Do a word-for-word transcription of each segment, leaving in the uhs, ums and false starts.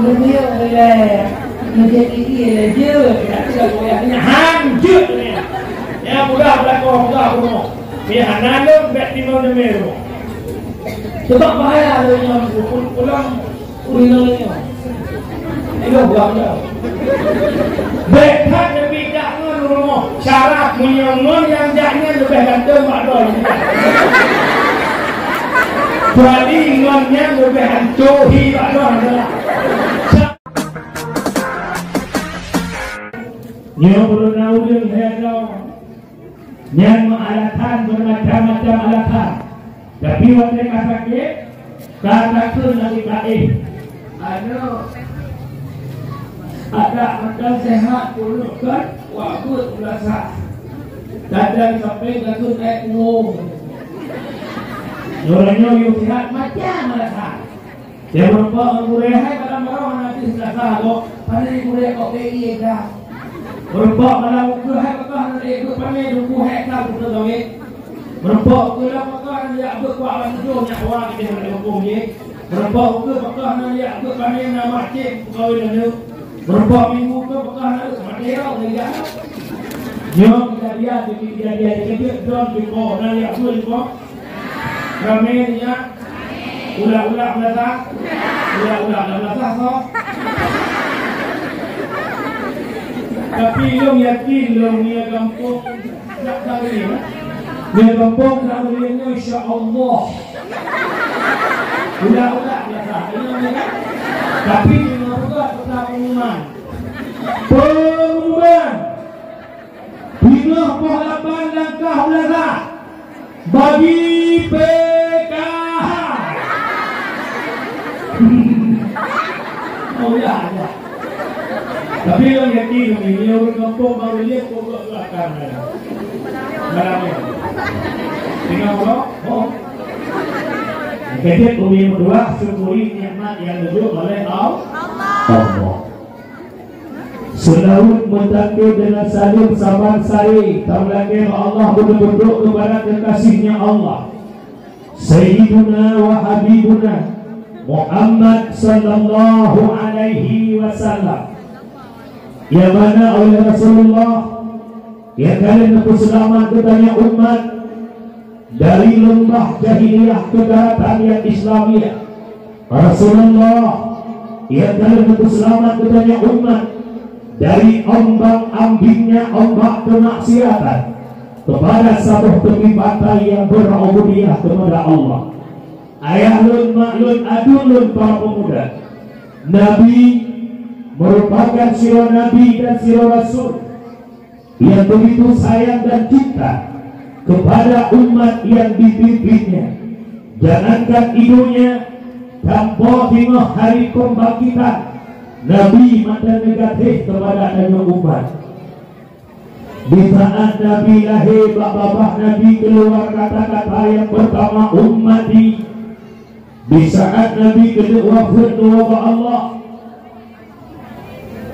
Nyoe lé, nyoe gigi lé jeuet, ya, ya, ya, hanjeuet nyoe. Ya, mudah belakang, mudah bunoe. Ya, hana lom bèk timang nyoe. Sebab bahaya lé nyoe, pul-, pulang, pulang lé nyoe. Ayo, buang nyoe. Bèk that Nabi jak ngon rumoh. Syarat meunyoe ngon nyang jak nyan leubeh ganteng bak droe. Kecuali ngon nyang leubeh hanco hi bak droe adalah. Nyoe peureuna ureueng lhèe droe. Nyan meualatan, beumacam-macam alatan. Tapi watèe ka sakét, ka takheun lagèe ka éh. Aneuk, adak mantong seuhat, peurunoe kan, wak beuet ulasah. Kadang sampai takheun éh uwong. Nyoe nyoe yue seuhat macam alatan. Dia meureumpok ngon gurèe, "Hai, malam baroe hana teuh seulasa gob, pané gurèe kok B I dah." Meureumpok malam ukeue, "Hai, pakon hana teuh, pane duku hek ka ukeue gawét." Meureumpok ukeue lam pakon hana jak beuet kuak lam tujoh nyak wa keu dia hana hukôm jih. Meureumpok ukeue pakon hana jak beuet pané na mak cék peukawén aneuk. Meureumpok minggu ukeue pakon hana maté rot lé jak. Nyoe kejadian, kejadian, kejadian, don di po, na jak beuet di po. Ramé nyan. Ulak-ulak meunasah. Ulak-ulak lam meunasah soe. Tapi lôn yakin lôn nyoe gampông jak tari, ya. Nyoe gampông jak tari nyoe, insya Allah. Ulak-ulak meunasah. Ingat, ingat. Tapi nyoe bukan pengumuman. Pengumuman. Pinah poh lapan langkah meunasah bagi P K H. Oh, ya, ya. Tapi lôn yakin, ini ureueng gampông baru lihat pokok belakang. Malam ni. Tengok, bro. Oh. Kejap, umi meudoa, syukuri nikmat nyang geubri oleh Allah. Allah. Seulaweuet meutakbir deungon saleuem saban sari tameulakée bak Allah, beudôh-beudôh keupada keukaséh-Nya Allah, Sayyiduna wa Habibuna Muhammad sallallahu alaihi wasallam, nyang mana oleh Rasulullah nyang ka lheueh neupeuseulamat geutanyoe umat dari leumbah jahiliyah keu daratan nyang Islamiah. Rasulullah nyang ka lheueh neupeuseulamat geutanyoe umat dari ombak ambingnya ombak keumaksiatan keupada saboh teumpat nyang beurububiyah keupada Allah. Ayah lôn, mak lôn, aduen lôn, para peumuda, Nabi meurupakan sidroe nabi dan sidroe rasul nyang beugitu sayang dan cinta keupada umat nyang dipimpinnya. Jangankan i donya, tanpa singoh hari pembangkitan, Nabi mantong neugaséh keupada tanyoe umat. Di saat Nabi lahé, bak babah Nabi keuluwa kata-kata nyang peurtama, "Ummati." Di saat Nabi keuneuk wafeuet, neuwoe bak Allah,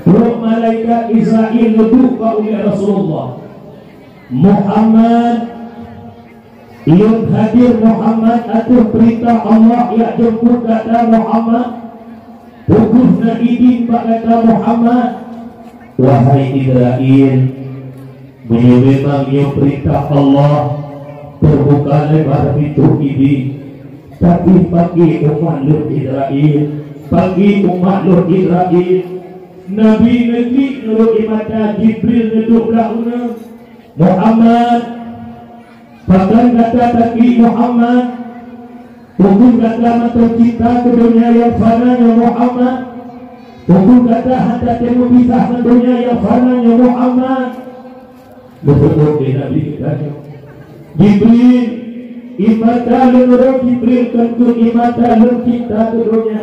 trok malaikat Israil neuduek bak ulèe Rasulullah, "Muhammad, lôn hadir Muhammad ateueh peurintah Allah jak jemput gata Muhammad. Peu kheueh na idin bak gata Muhammad?" "Wahai Israil, meunyoe memang nyoe peurintah Allah, teubuka lebar pintoe idin. Tapi paké umat lôn Israil, paké umat lôn Israil." Nabi neuklik nurot ie mata, Jibril neuduek blah uneuen. "Muhammad, pakon gata taklik Muhammad? Peu kheueh gata mantong cit-cita keu donya nyang fana nyoe Muhammad? Peu kheueh gata hana tatem meupisah ngon donya nyang fana nyoe Muhammad?" Geuseuôt lé Nabi geutanyoe, "Jibril, ie mata lôn nurot Jibril kon keuh ie mata lôn cit-cita keu donya.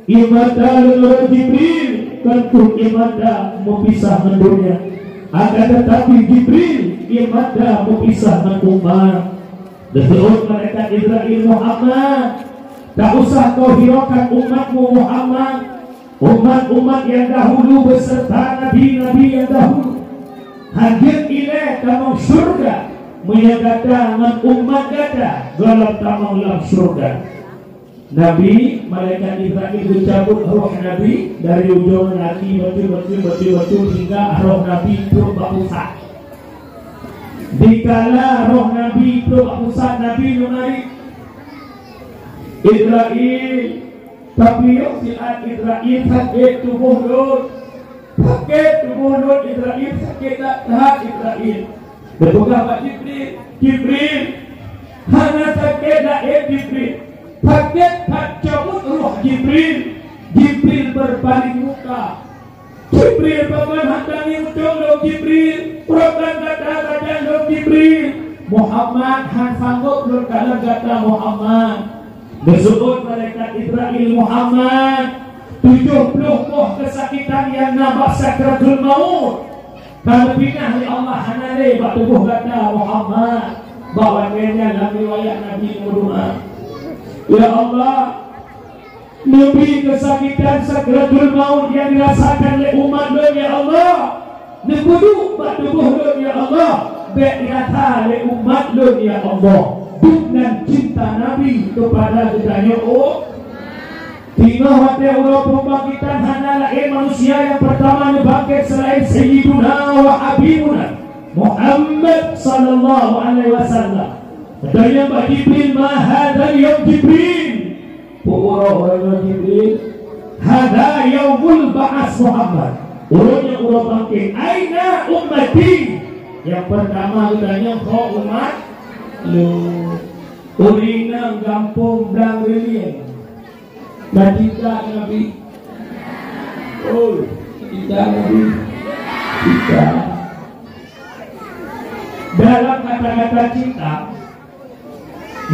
Ie mata lôn nurot Jibril kon keuh ie mata meupisah ngon donya. Akan teutapi Jibril, ie mata meupisah ngon umat." Geuseuôt malaikat Israil, "Muhammad, tak usah kau hiraukan umatmu Muhammad. Umat-umat nyang dahulu beuseureuta nabi-nabi nyang dahulu han jeuet ilée tamong syeuruga meunyoe gata ngon umat gata gohlom tamong lam syeuruga." Nabi, malaikat Jibrail geucabut roh Nabi dari ujong hati, beutôi, beutôi, beutôi, beutôi, hingga roh Nabi trok bak pusat. Dikala roh Nabi trok bak pusat, Nabi neumarit. Jibrail, tapi yoh siat Jibrail sakét tuboh lôn. Sakét tuboh lôn, Jibrail, sakét that, that, Jibrail. Geupeugah bak Jibril, "Jibril, hana sakét laén, Jibril. Sakét that cabut roh, Jibril." Jibril beupaleng muka. "Jibril, pakon hana tangieng utông lôn, Jibril? Uroe nyan gata sajan lôn, Jibril." "Muhammad, han sanggob lôn kalon gata, Muhammad." Geuseuôt malaikat Jibril, "Muhammad, tujoh ploh boh keusakitan nyang na bak sakratul maut ka geupinah lé Allah, hana lé bak tuboh gata, Muhammad." Bak watée nyan lam riwayat Nabi meudoá, "Ya Allah, neubi keusakitan sakratul maut nyang dirasakan lé umat lôn, ya Allah, neupeuduek bak tuboh lôn, ya Allah, bék dirasa lé umat lôn, ya Allah." Duek nan cinta Nabi keupada geutanyoe, oh. Teungoh watée uroe peubangkitan hana laén manusia nyang peurtama neubangkét seulaén Sayyiduna wa Habibuna Muhammad sallallahu alaihi wasallam. Geutanyong bak Jibril, "Ma hadzal yaum, Jibril?" Peue uroe, uroe nyoe, Jibril? "Hadza yaumul ba'ats, Muhammad." Uroe nyoe uroe bangkét. "Aina ummati?" Nyang peurtama geutanyong, "Ho umat lôn?" Ureueng inong gampông Blang Reulien. Ka cinta keu Nabi? Oh, cinta keu Nabi. Cinta. Dalam kata-kata cinta,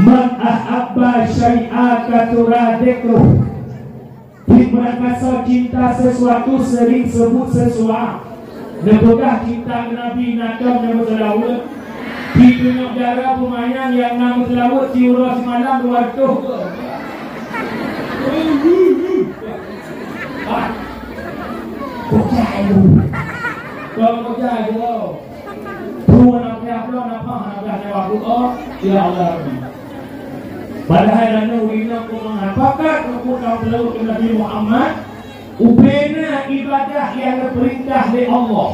"Man ahabba syai'a katsura dzikruh." Di meurangkasoe cinta sesuatu sering sebut sesuatu. Neupeugah cinta keu Nabi, na tom nyang meuseulaweuet. Di tunyok dara peumanyang nyang na meuseulaweuet siuroe simalam dua reutôh. Ah. Kocai lu. Kau kocai lu. Tuhan apa yang belum nampak, nampak nyawa aku, oh, ya Allah. Padahai nyoe ureueng inong keu mangat pakat rumput lam peulaweuet keu Nabi Muhammad, ubena ibadah nyang geupeurintah lé Allah.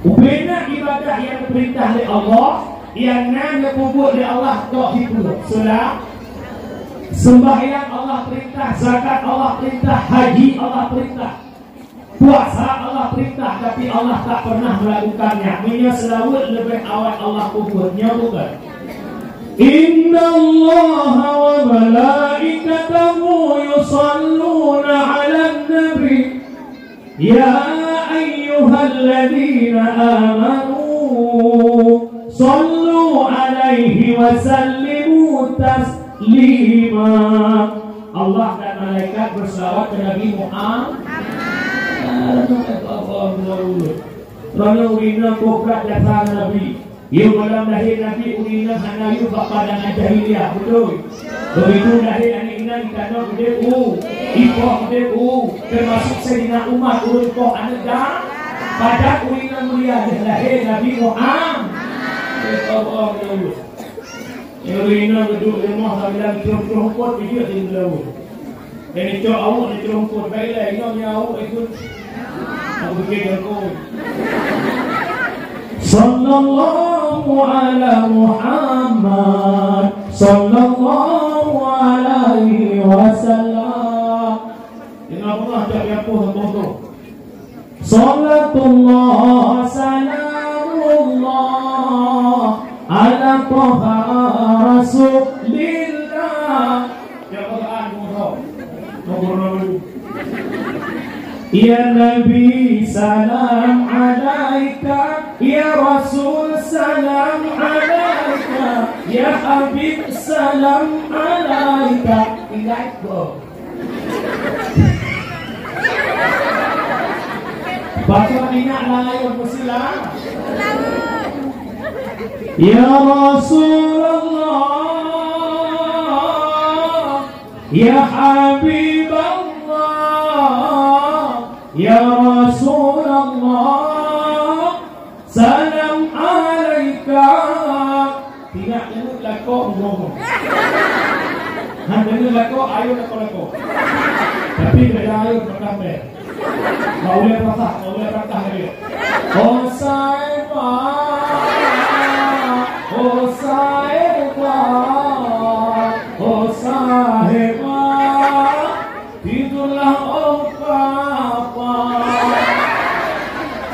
Ubena ibadah nyang geupeurintah lé Allah, nyang na geupeubuet lé Allah tok siplôh. Seulah, seumbahyang Allah peurintah, zakat Allah peurintah, haji Allah peurintah. Puasa Allah peurintah, tapi Allah tak pernah melakukannya. Meunyoe seulaweuet leubeh awai Allah peubuet, nyoe bukan? Innallaha wa malaikatahu yusalluna 'alan nabi. Ya ayyuhalladzina amanu sallu 'alaihi wa sallimu taslima. Allah dan malaikat berselawat ke Nabi Muhammad. Karena ureueng inong kobra jasa Nabi. Yôh malam lahé Nabi, ureueng inong hana yôh bak pandangan jahiliyah, beutôi? Begitu lahé aneuk inong, geutanyoe udép u, ipoh udép u, termasuk Saidina Umar, ureueng poh aneuk da-, padat ureueng inong mulia lheueh lahé Nabi Muhammad. Nyang ureueng inong geuduek rumoh sambilan crueng-crueng eungkôt, bijéh di meulaweueng. Dan icok aweuek di crueng eungkôt, baiklah, inong nyang aweuek ikut. Aku pikir jangkau. Sallallahu ala Muhammad, sallallahu alaihi wasallam. Dengan Allah tak payah poh, tak poh. Salatullah, salamullah, ala Taha Rasulillah. Ya Quran, muhaf. Nomor dua puluh. Ya Nabi, salam alaika. Ya Rasul, salam alaika. Ya Habib, salam alaika. Ingat, bro. Baca minyak lain, bersilah. Ya Rasulullah, ya Habiballah, ya Rasulullah, salam alaika. Tidak nyebut lakok ngomong. Hanya Lakoe, ayo lakoe-lakoe. Tapi beda ayo pertama. Mau ulèe pasah, mau ulèe pasah lagi. Oh Saheubah, oh Saheubah, oh Saheubah, tidurlah oh Papa.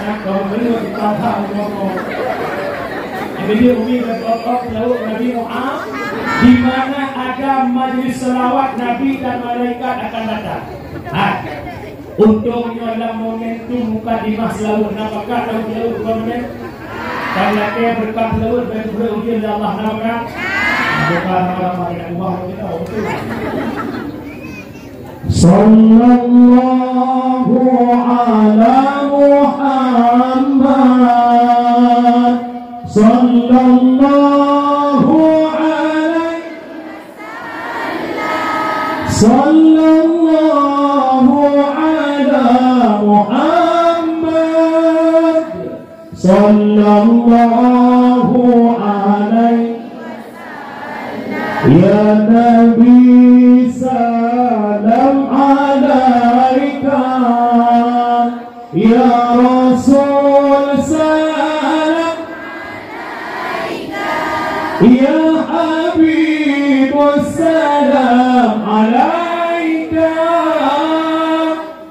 Nah, kalau benar kita tahu ngomong. Jadi Umi berdoa pelawak Nabi Muhammad, di mana ada majlis selawat Nabi dan malaikat akan datang. Hai. Untông nyoe lam momentum mukadimah seulaweuet, na pakat lam seulaweuet dua menit? Ka lakèe beureukat seulaweuet, bèk geupeugah ujeuen lé Allah, na pakat? Buka ramai-ramai, nak ubah lagi tau, beutôi. Sallallahu ala Muhammad. Sallallahu alaihi Sallallahu ala Muhammad. Sallallahu alaihi. Ya Nabi, salam alaika. Ya Rasul, salam alaika. Ya Habib, salam alaika.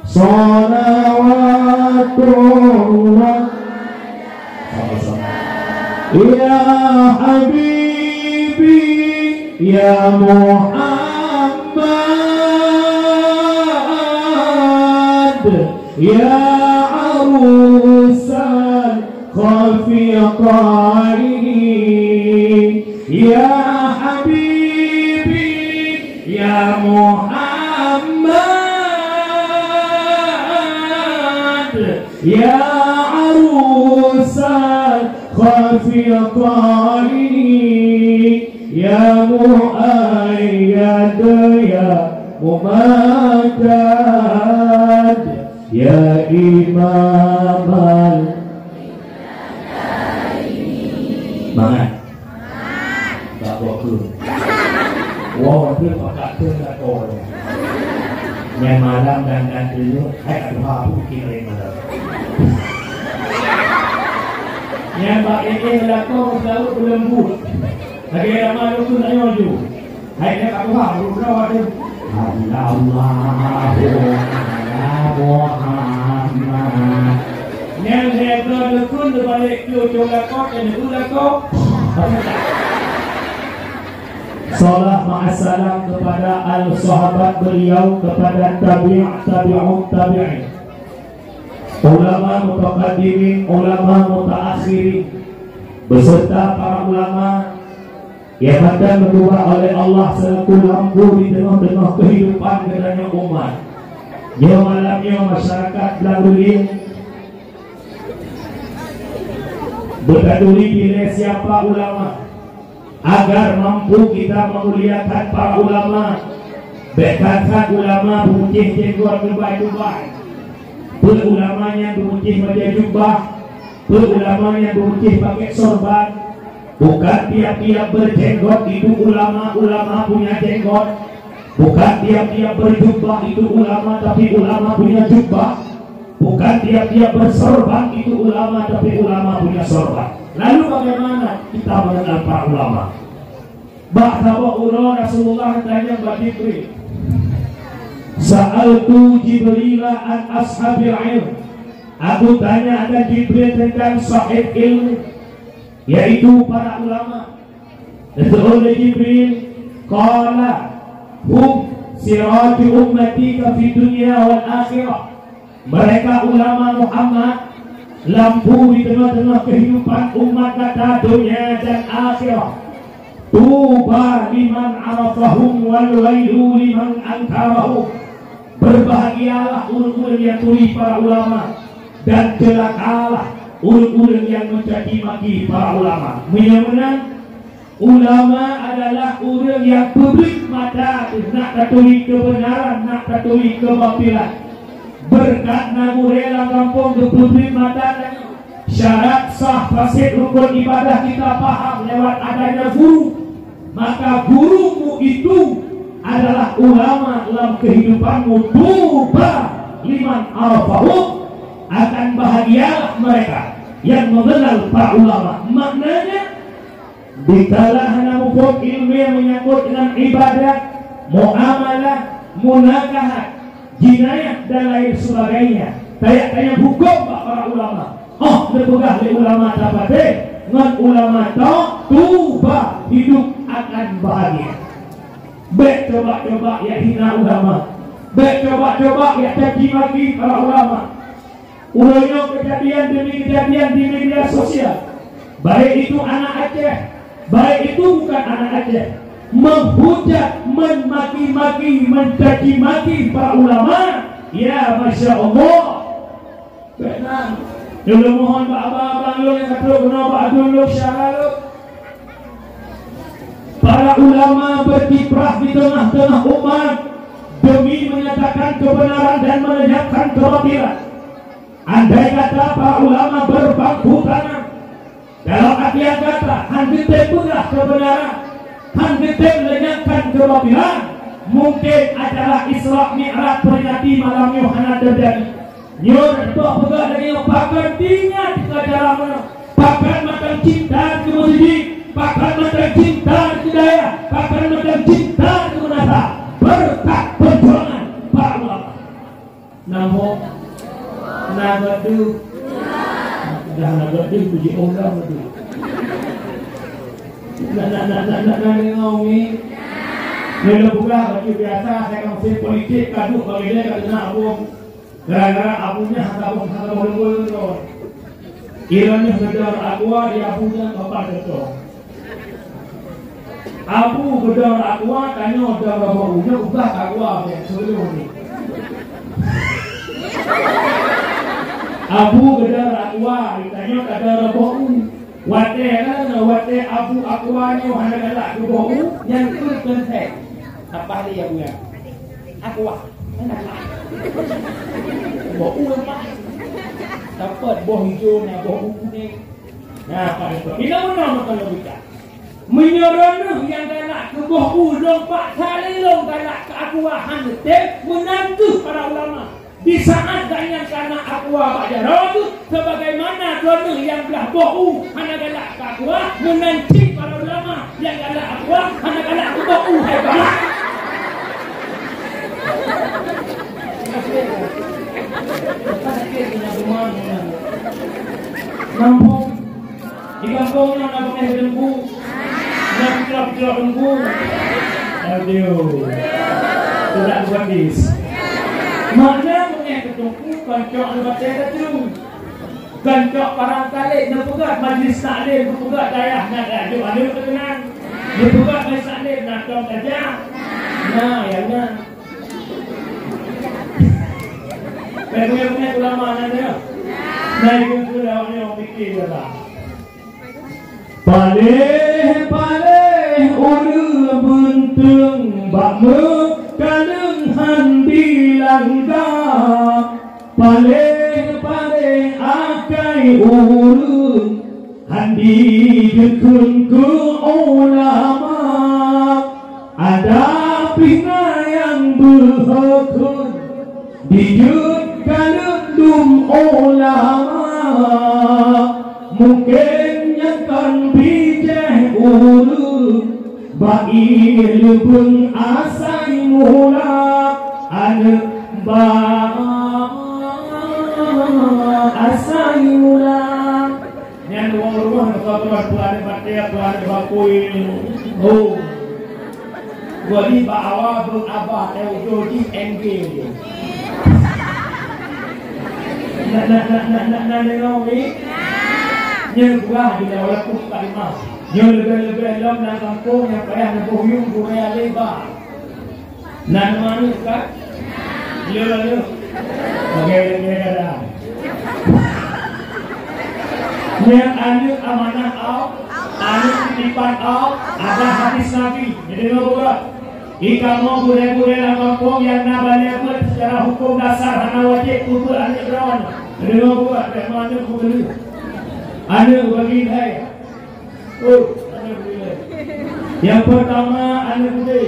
Salawatullah. Sama-sama. Ya Habibi, ya Muhammad. Ya arusal khafiqaini, ya habibi, ya Muhammad, ya arusal khafiqaini, ya muayyad, ya mumaddad. Ya Imamal. Mangat. Tak fokus. Wow, tu pakat tu tak tahu. Nyan malam dan, dan dulu, hai Tuhan, aku bikin lain malam. Nyan bak ini berlaku, berlaku berlembut. Lagi ramai tu nak nyoju. Hai, nyan ka tuha, baru keudroe tu. Sallallahu ala Muhammad. Nyan lhèe droe dukun teubalek keu ujong lakoe, keu ujong lakoe. Salam ma'assalam kepada al-sahabat beliau, kepada tabi', tabi'ut tabi'in. Ulama mutaqaddimin, ulama mutaakhirin, beserta para ulama nyang mantong geukeubah oleh Allah seulaku lampu di teungoh-teungoh keuhidupan geutanyoe umat. Nyoe malam nyoe masyarakat Blang Reulieng beutaduri dilèe siapa ulama, agar mampu kita memuliakan para ulama. Bèk that-that ulama beumucéh jenggot tubai-tubai. Peue ulama nyang beumucéh bajèe jubah, peue ulama nyang beumucéh pakèk sorban. Bukan tiap-tiap berjenggot itu ulama, ulama punya jenggot. Bukan tiap-tiap berjubah itu ulama, tapi ulama punya jubah. Bukan tiap-tiap bersorban itu ulama, tapi ulama punya sorban. Lalu bagaimana kita mengenal para ulama? Bak saboh uroe Rasulullah tanyong bak Jibril, "Sa'altu Jibrila an ashabil ilm." Aku tanya akan Jibril tentang sahib ilmu, yaitu para ulama. Geuseuôt lé Jibril, qala, "Hum siraju ummati ka fid dunya wal akhirah." Mereka ulama Muhammad, lampu di teungoh-teungoh keuhidupan umat gata donya dan akhirah. Tuba liman arafahum wal wailu liman angkarahum. Berbahagialah ureuëng-ureuëng nyang turi para ulama, dan ceulakalah ureuëng-ureuëng nyang mencaci maki para ulama. Meunyoe meunan, ulama adalah ureuëng nyang peubrik mata teuh nak taturi keubeunaran, nak taturi keubatilan. Beureukat na gurèe lam gampông geupeubrik mata tanyoe. Syarat sah faséd rukon ibadah kita paham lewat adanya guru. Maka gurumu itu adalah ulama lam kehidupanmu, tuba liman arafahum, akan bahagialah mereka yang mengenal para ulama. Maknanya, dikala hana muphom ilmu yang menyangkut dengan ibadat, muamalah, munakahat, jinayah dan lain sebagainya, tajak tanyong huköm bak para ulama. Oh, neupeugah lé ulama tapatéh, ngon ulama toh tuba, hidup akan bahagia. Bék coba-coba jak hina ulama. Bék coba-coba jak caci maki para ulama. Uroe nyoe keujadian demi keujadian di media sosial, baik itu anak Aceh, baik itu bukan anak Aceh, menghujat, menmaki-maki, mencaci maki para ulama. Ya, masya Allah. Bék na. Lôn mohon bak abang-abang lôn nyang ka trok keunoe bak aduen lôn syara lôn. Para ulama berkiprah di tengah-tengah umat demi menyatakan kebenaran dan menegakkan kebatilan. Andai kata para ulama berbangku tangan, dalam artian kata, han geutem peugah kebenaran, han geutem lenyangkan kebatilan, mungkin acara Isra Mi'raj peringati malam nyoe hana teujadi. Nyoe teupeugah lagée nyoe, pakon tinggai keu acara meunoe, pakon mantong cinta keu meuseujid, pakon mantong cinta keu dayah, pakon mantong cinta keu meunasah, beureukat peujuangan para ulama. Nambah. Na gadoh. Dah na gadoh, puji Allah tu. Nak, nak, nak, nak, nak, nak dengar umi. Nyoe lôn peugah bak biasa, saya kan mesin politik, ka duek bagi dia, ka keuneuk abong. Gara-gara abong nyan hana boh, hana boh leumbôi lôn. Ilôn nyoe geudong Aqua, di abong nyan papan geutong. Abu geudong Aqua, tanyoe dong reuboh u, nyoe ubah Aqua bèk seuleuh nyoe. Abu geudong Aqua, tanyoe ka dong reuboh u. Watèe na, watèe Abu Aqua nyoe hana galak keu boh u, nyan keuh konsep. Sampah lé Abu nyan. Aqua. Hana galak. Boh u leupah. Dapat boh ijo na, boh u kuning. Nah, pada tu. Ina mana makan logika? Meunyoe droeneuh nyang galak keu boh u lôn paksa lé lôn galak keu Aqua hana tem, meunan keuh para ulama. Di saat gobnyan kana Aqua bak jaroe teuh, sebagaimana droeneuh nyang blah boh u hana galak keu Aqua, meunan cit para ulama nyang galak Aqua hana galak keu boh u, hai bah. Nampak. Di gampông nyoe na beungéh teungku? Na picok-picok teungku? Aduh. Tidak habis. Makna beungéh teungku, kon cok neubatèe tatu. Kon cok parang talek neupeugah majlis taklim, neupeugah dayah na dayah jok aneuk teukeunang. Neupeugah majlis taklim na tom tajak. Nah, ya na. Peue-peue ulama na dayah. Na ikut ulama nyoe pikir je lah. Paléh-paléh ureueng beunteueng bak meukaleueng han dilangga. Paléh-paléh akai ureueng han dijeukeuen keu ulama. Adak pih na nyang beuhukon dijeuet kaleuet dum ulama. Mungken nyan kon bijéh ureueng bak ié leubeung asai mula, aneuk ba asai mula. Nyan rumoh-rumoh neuka-ka peuaneuk batèe, peuaneuk bakui. Oh. Jadi bak awak beuet abah, eh, ujoe jih N G. Nak, nak, nak, nak, nak, nak deungoe, weh? Nyan peugah di dalam walaupun tak lima. Nyoe leubeh-leubeh lom lam gampông nyang payah neuboh yuem gurèe lé ba. Na aneuk kan? Lé aneuk. Oke, oke, dadah. Nyan aneuk amanah Allah, aneuk titipan Allah, ada hadis Nabi. Jadi, deungoe buka. Di kamoe gurèe-gurèe lam gampông nyang na balèe beuet secara huköm dasar hana wajéb peubeuet aneuk droeneuh. Deungoe buka, bèk aneuk geubeuleuh. Aneuk bagi hai. Oh, aneuk geubeuleuh. Nyang peurtama, aneuk udé.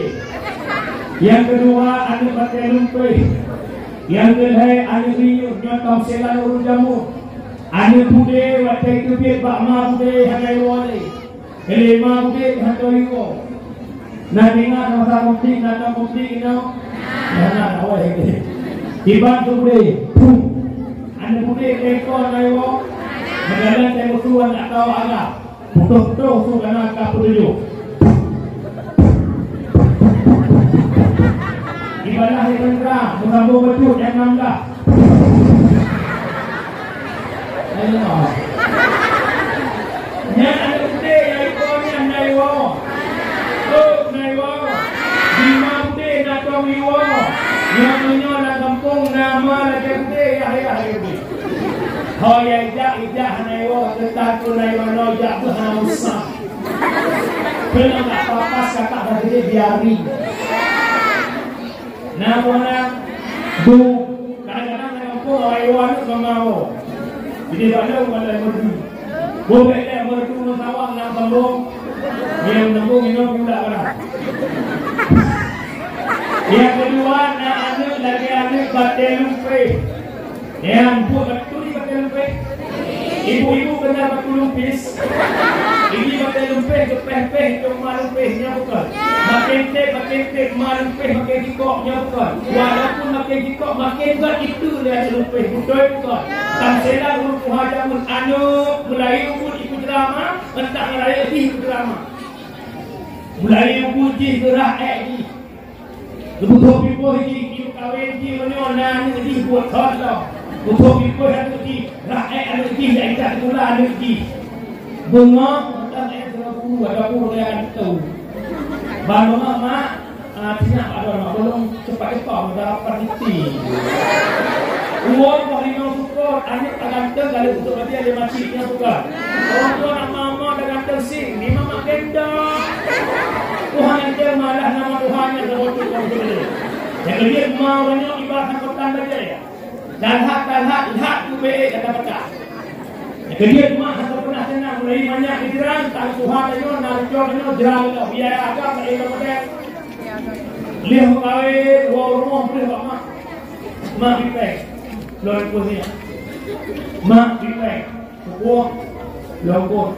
Nyang keudua, aneuk batée lumpéh. Nyang keulhée, aneuk rinyueng, nyoe tom silan ureueng jameun. Aneuk budé watée teubiet bak ma budé hana iwoe lé. Keulima budé hana iwoe. Na deungoe masa konflik, na konflik inoe? Hana, awai. Iban keu budé. Puh. Aneuk budé teuka na iwoe. Meujalan teuka musuh aneuk tau agam. Putôh-putôh su kana ka peutujoh. Ibadah nyang keudua, meusambông bacut nyang nam blah. Ayo. Nyan aneuk udeb nyang ikôt nyan na iwoe. Ôk na iwoe. Lima udeb na tom iwoe. Nyang meunyoe lam gampông na ma lagée udeb, yah, yah, lagée udeb. Ho nyang ijak, ijak hana iwoe, teuka keu na iwoe, jak beuh hana usah. Keuneuk ka papas kakak dah geude biari. Na buah na, bu, kadang-kadang na gampông awai iwoe aneuk mama woe. Jadi bak lôn, bak lôn merdu. Boh bèk lé merdu ngon sawang na sambông. Nyang sambông inong pula barang. Nyang keudua na aneuk lagée aneuk batée lumpéh. Nyang buet batée lumpéh. Ibu-ibu keunan batée lumpéh. Ini batée lumpéh geupéh-péh cok ma lumpéh nyan bukon. Makin teb, makin teb ma lumpéh makin jikok nyan bukon. Walaupun makin jikok makin gét itu lé aneuk lumpéh, beutôi bukon? Tam sila ureueng tuha jameun aneuk meulayeue pun ibu jeurama, entah meulayeue jih ibu jeurama. Meulayeue pun jih geurah ék jih. Geupeutôh pimpôh jih, jimeukawen jih meunyoe na aneuk jih buet thon lom. Geupeutôh pimpôh aneuk jih, rakyat aneuk jih, jak ikat sikula aneuk jih. Beungoh, mantong ayah sidroe guru, ada guru nyang akan teu. Ban beungoh, mak, ah, sinyak mak, mak, tolong cepat-cepat, mak, dapat niti. Uang boh limong sukon, aneuk ka ganteng, ka lheueh putôh badia lé makcik nyan bukan. Orang tua nak mama dah ganteng sih, ni mama gendong. Tuhan yang dia malah nama Tuhan yang terbentuk kau betul. Yang dia mau banyak ibarat angkutan baja ya. Dan hak, dan hak, hak tu baik kata-kata. Yang dia cuma hak pernah tenang, mulai banyak hijrah, tak Tuhan yang nak cok yang jelas tu. Biar agak tak ada model. Lheueh meukawen, woe rumoh, lheueh bak mak. Mak pipéng, lôn peusiap. Mak pipéng, peupuih, lôn peuet.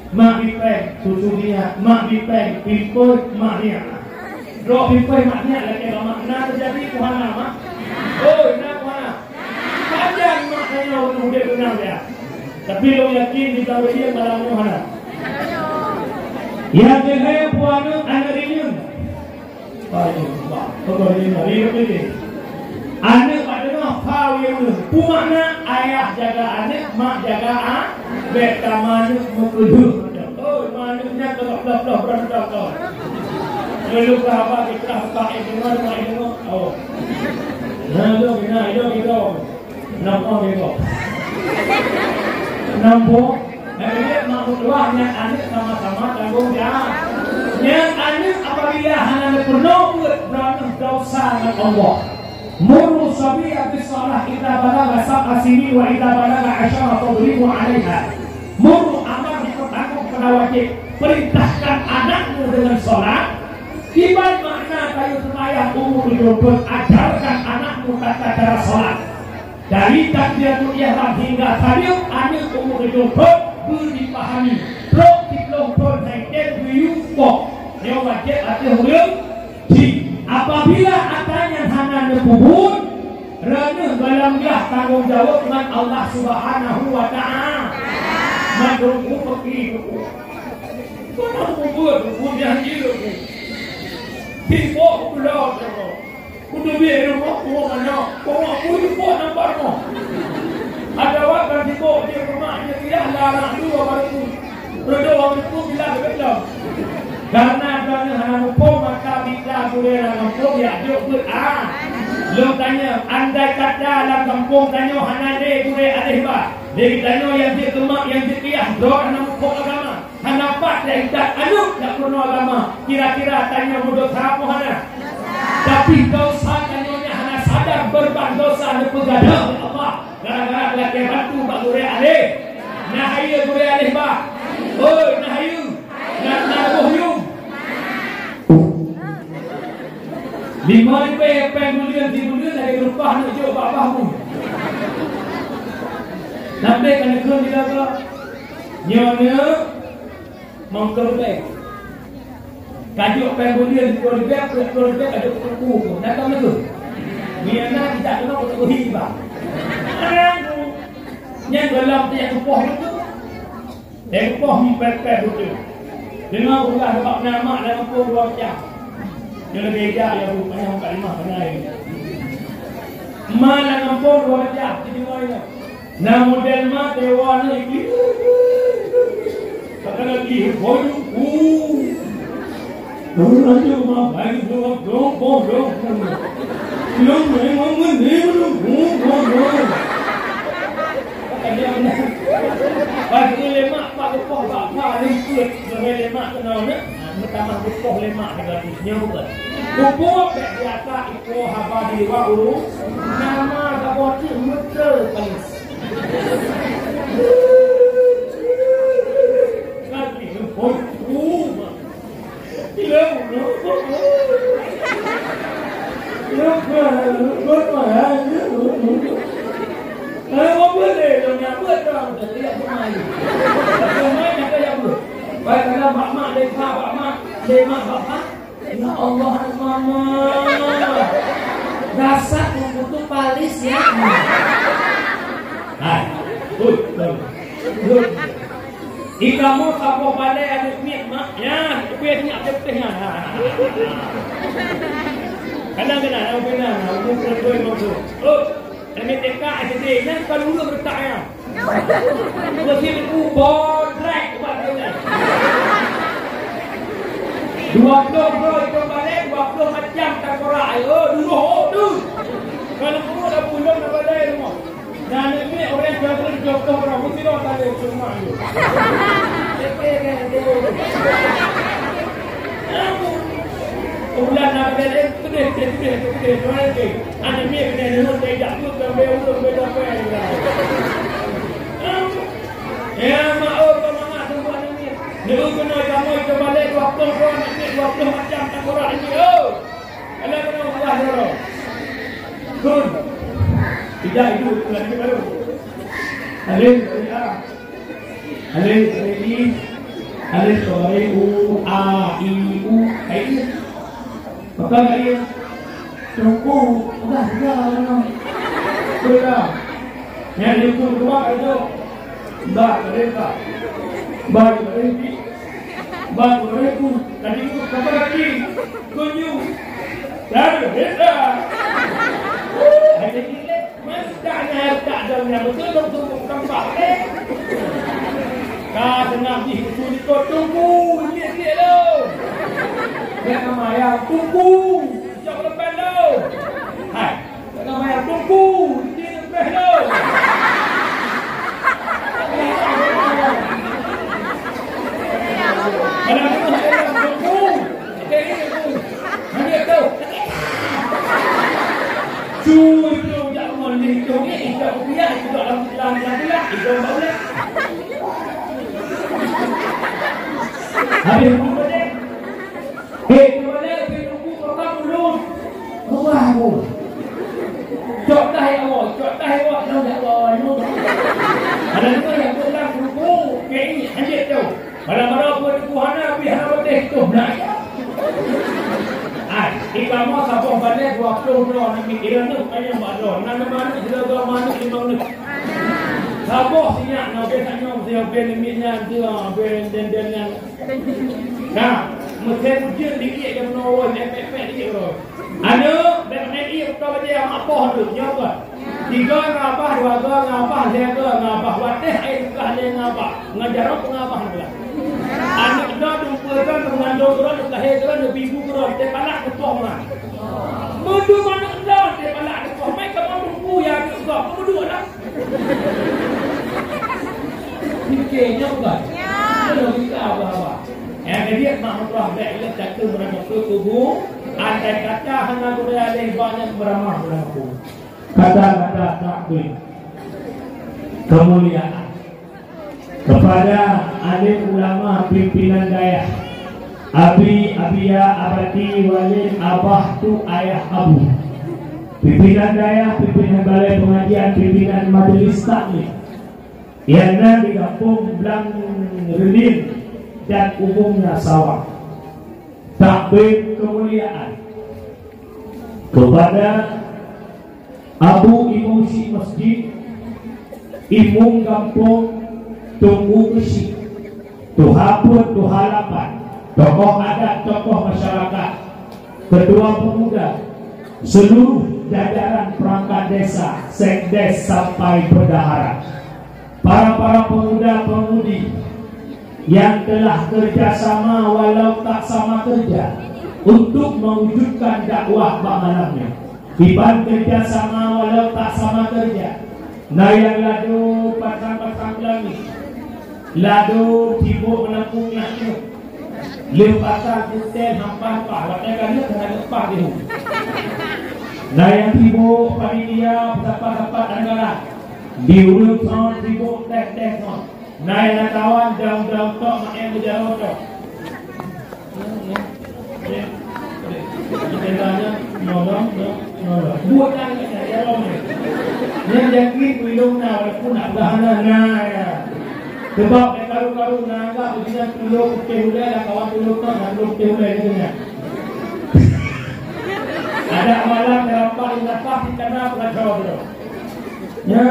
Mak pipéng, susu siap. Mak pipéng, pipéng, mak siap. Droe pipéng, mak siap, lagée bak mak. Na teujadi keuhana, mak? Oi, na keuhana? Pajan mak tanyoe ureueng udeb deungon dia. Tapi lôn yakin di Tareue malam nyoe hana. Nyang keuhai peue aneuk, aneuk rinyueng. Aneuk bak teungoh, peue makna ayah jaga aneuk, mak jaga a-, bèk kama aneuk meukeudeuh. Oi, ma aneuk nyan keulok-lok-lok beureuntok-lok. Meuluka haba fitrah bak ék deungoe, mak ék deungoe. Oh. Nah, tu, nah, itu, itu. Nampak dia kok. Nampak? Jadi, mak meutuah nyan aneuk sama-sama tanggong jawab. Nyan aneuk apabila hana neupeunoh peuet, droeneuh desya ngon Allah. Muru sabiyya bis shalah idza balagha sab'a sinin wa idza balagha asyara fadribu 'alaiha. Muru, amar, dipertanggung keupada wajéb. Perintahkan anakmu dengan salat. Kiban makna kayu seumayang umu tujoh thon, ajarkan anakmu tata cara salat. Dari takbiratul ihram hingga saleuem, aneuk umu tujoh thon beu jipahami. Trok siplôh thon hai tem geuyue poh. Nyoe wajéb ateueh ureueng jih. Apabila atra nyan hana neupeubuet, droeneuh gohlom glah tanggong jaweueb ngon Allah Subhanahu wa Ta'ala. Mandum umu peuki peubuet. Kona peubuet, peubuet janji lôn. Tiboh pulo. Kuteubiet rumoh, rumoh manok, rumoh kuyu, rumoh nampak rumoh. Ada waktu sibuk di rumah, dia tidak ada anak dua baru tu. Redo waktu tu bila betul. Karena kerana hana muphom, maka bila gurée lam gampông, ya jok buet ah. Lôn tanya, andai kata lam gampông tanyoe hana lé gurée aléh ba, lé tanyoe nyang jeuet keu mak, nyang jeuet keu yah, droe hana muphom agama. Hana pat teuintat aneuk jak peurunoe agama, kira-kira tanyoe meudesya peue hana? Tapi desya tanyoe nyan hana sadar beurban desya neupeugadôh lé Allah gara-gara lakée bantu bak gurée aléh. Na hayeue gurée aléh ba? Oi, na hayeue? Na, na boh yuem? Lima ribèe péng buleuen, sibuleuen lagèe geupah neuk jok bak bahu. Sampai ka neukheun di laga. Nyoe neuk mangkeu ribèe. Ka jok péng buleuen dua ribèe, peuet ploh ribèe ka jok keu teungku. Datang neukheun. Nyan na tidak kena keu teungku hi, bang. Nyan dalam tiep kupoh itu. Teumpoh meupeupet beutôi. Deungon ulah sabab na mak lam gampông dua macam. Nyoe leubeh jak ya bu payah kat limah panai. Ma lam gampông dua macam, ci deungoe nyoe. Na model ma dewa ni. Kata lagi, boyu. Lôn laju ma bai lôn lôn lôn lôn. Lôn lôn lôn lôn lôn lôn. Pas lé mak bak geupoh bak pha lôn peuet, lôn lé mak keunoe na. Meutamah geupoh lé mak lagèe nyoe bukan. Geupoh bèk biasa iko haba di luwa ulu. Nama geupoh cit meuteul palis. Lagi lôn peuet. Ya Allah, mama. Ya Allah, mama. Dasar kutu palis ya. Hai. Ui, ui. Ui. Ikamoe saboh balèe aneuk miet mak, nyan, ubé nyak teuh nyan. Ha, ha, ha. Kadang-kadang, kadang-kadang, umur peuet dua lima belas. Oh, kami T K S D, nyan kan ureueng reutak nyan. Meusé ku bodrek ubat nyan. Dua ploh droe itu balèe, dua ploh macam tengkorak. Oh, dulu, oh, tu. Kalau ureueng dah pulang, dah balèe rumoh. Nyan ni orang jaga jokoh orang mesti orang tadi semua ni. Ulan nak bela, eh, pedih, pedih, pedih, pedih, pedih, pedih. Anak ni kena dengar, saya tak pun sampai urut, sampai sampai lah. Ya, mak, oh, kau mak, semua anak ni. Ni, oh, kena kamu, coba lihat, dua puluh, dua puluh macam tak orang ini, oh. Alah kena ubah dulu. Kun. Tidak itu, itu lagi baru. Alif, ya. Alif, alif, i. Alif, alif, u, a, i, u. Kayak gitu. Betul tak dia? Tunggu. Udah, udah, udah. Udah. Yang itu dua itu. Ba, mereka. Ba, mereka. Ba, mereka. Tadi itu kata lagi. Kunyu. Dan mereka. Ada gila. Masa nak tak ada yang betul, betul, betul, betul, betul. Ka tengah jih betul, betul, tunggu. Lihat, lihat, lo. Yang nama yang tunggu. Jawab lepas, lo. Hai. Nama yang tunggu, di lepas tu. Kalau tu, tunggu. Okey, tunggu. Hanya tu. Cucu jak mandi tu ni, itu dia, itu dalam, dalam, dalam, itu dalam. Habis tu, Hei, keumalée pih teungku, peue ka ulôn? Keubah ulôn. Cok dah ya Allah, cok dah ya Allah, nyoe ya Allah, nyoe. Ada juga yang pulang teungku, kayak ini, anjir tu. Malam-malam pun teungku hana, tapi hana beuteh tu, nak ya. Ai, di kamoe saboh balée dua ploh droe, nak mikir aneuk, banyak bak droe. Nan manok, jaga manok, limong neuk. Saboh sinyak, nak beh tanyong, siapa yang miknya, dia, beh den-den nyan. Nah, meusé ujeuen di iék nyang meunoe, nyang pèk-pèk di iék uroe. Aneuk, bèk meunan iék beutôi bajèe mak poh tu, nyoe kan. Tiga ngon abah, dua ngon abah, lhèe ngon abah. Watèe aneuk ka lhèe ngon abah, ngon jaroe ngon abah nyan. Aneuk droe, dum peue droe, meunan droe, droe, lahé droe, neubi bu droe, teuh palak neupoh meunan. Meudum aneuk droe, teuh palak neupoh. Meukamoe teungku ya aneuk droe, meudum lah. Pike nyoe kan? Ya. Logika apa-apa. Nyang keudiek mak meutuah bèk ilèe takheun meurangkapeue kubu, andai kata hana gurèe alèh banyak meuramah meurangkapeue. Kata-kata takbir. Kemuliaan kepada alim ulama pimpinan dayah. Abi, Abia, Abati, Walid, Abah tu ayah Abu. Pimpinan dayah, pimpinan balai pengajian, pimpinan majlis taklim. Yang na di Gampông Blang Reulin dan umumnya Sawang. Takbir kemuliaan kepada Abu Imum Syik Masjid, Imum Gampông, Teungku Keuchik, Tuha Peuet, Tuha Lapan, tokoh adat, tokoh masyarakat, ketua pemuda, seluruh jajaran perangkat desa, sekdes sampai bendahara. Para-para pemuda-pemudi yang telah kerja sama walau tak sama kerja untuk mewujudkan dakwah bak malam nyoe. Iban kerja sama walau tak sama kerja. Na nyang ladôm pasang-pasang langit. Ladôm sibôk meunapong nanggroe. Lheueh pasang sisem hampa-hampa, watèe ka lheueh hana leupah di hu. Na nyang sibôk panitia, sapat-sapat anggaran. Di ureueng thon sibôk teh-teh thon. Na nyang tawan daun-daun tok, maén beujaroe tok. Buet nyan, nyan, nyan, nyan. Nyan yakin meunyoe na, walaupun na peugah hana, na, ya. Sebab karu-karu na anggap gobnyan tulông putéh ulèe, lam kawan tulông na, na tulông putéh ulèe gitu nyan. Ada malam dalam pak ingat pasti kena pengacara tu. Ya.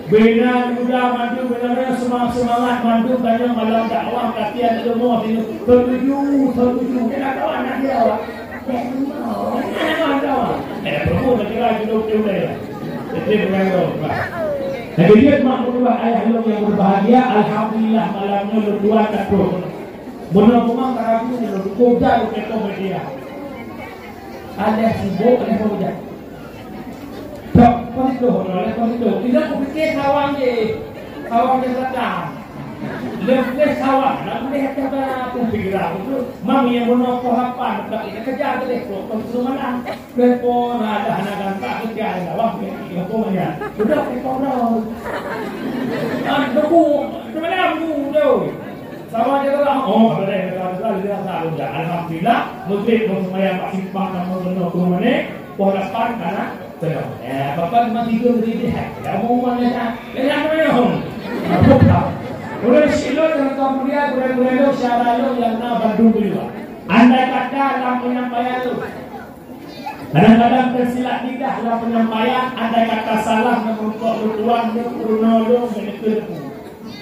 Bina muda mandum, bina semangat, semangat mandum, tanyong malam dakwah, latihan ilmu, sini. Setuju, setuju. Kena kawan nak dia, awak. Eh, ada promo, nak kira judul dia boleh. Jadi, bukan tu, Pak. Jadi, dia mak merubah ayah lu yang berbahagia, alhamdulillah, malam ni lu dua takut. Benar memang tak ragu ni, lu dukung dah, lu kekong media. Ada sibuk, ada pemuda. Tok, kon itu, kon itu. Tidak kupikir kawan je. Kawan je datang. Lepas kawan, nak boleh kata aku pikiran aku. Mami yang bunuh kau lapan, tak kita kejar ke dia. Kau, kau suruh mana? Lepas ada anak-anak tak kerja, ada wah, dia kau mana? Sudah, kau dah. Ah, tunggu. Macam mana aku tu? Sama je lah. Oh, boleh, boleh, boleh, boleh, boleh. Alhamdulillah, maghrib mau sembahyang kat simpang nama kena ke rumah ni. Poh lapan kana teungoh. Eh, bapak cuma tidur di dia. Ya, mau mana dah? Ya, nak mana hom? Udah silo tentang mulia, gurèe-gurèe lo, syara lo yang na bandum di luar. Andai kata dalam penyampaian lo, kadang-kadang tersilap lidah dalam penyampaian, andai kata salah, menumpuk lo tuan, lo purno lo, menegur lo.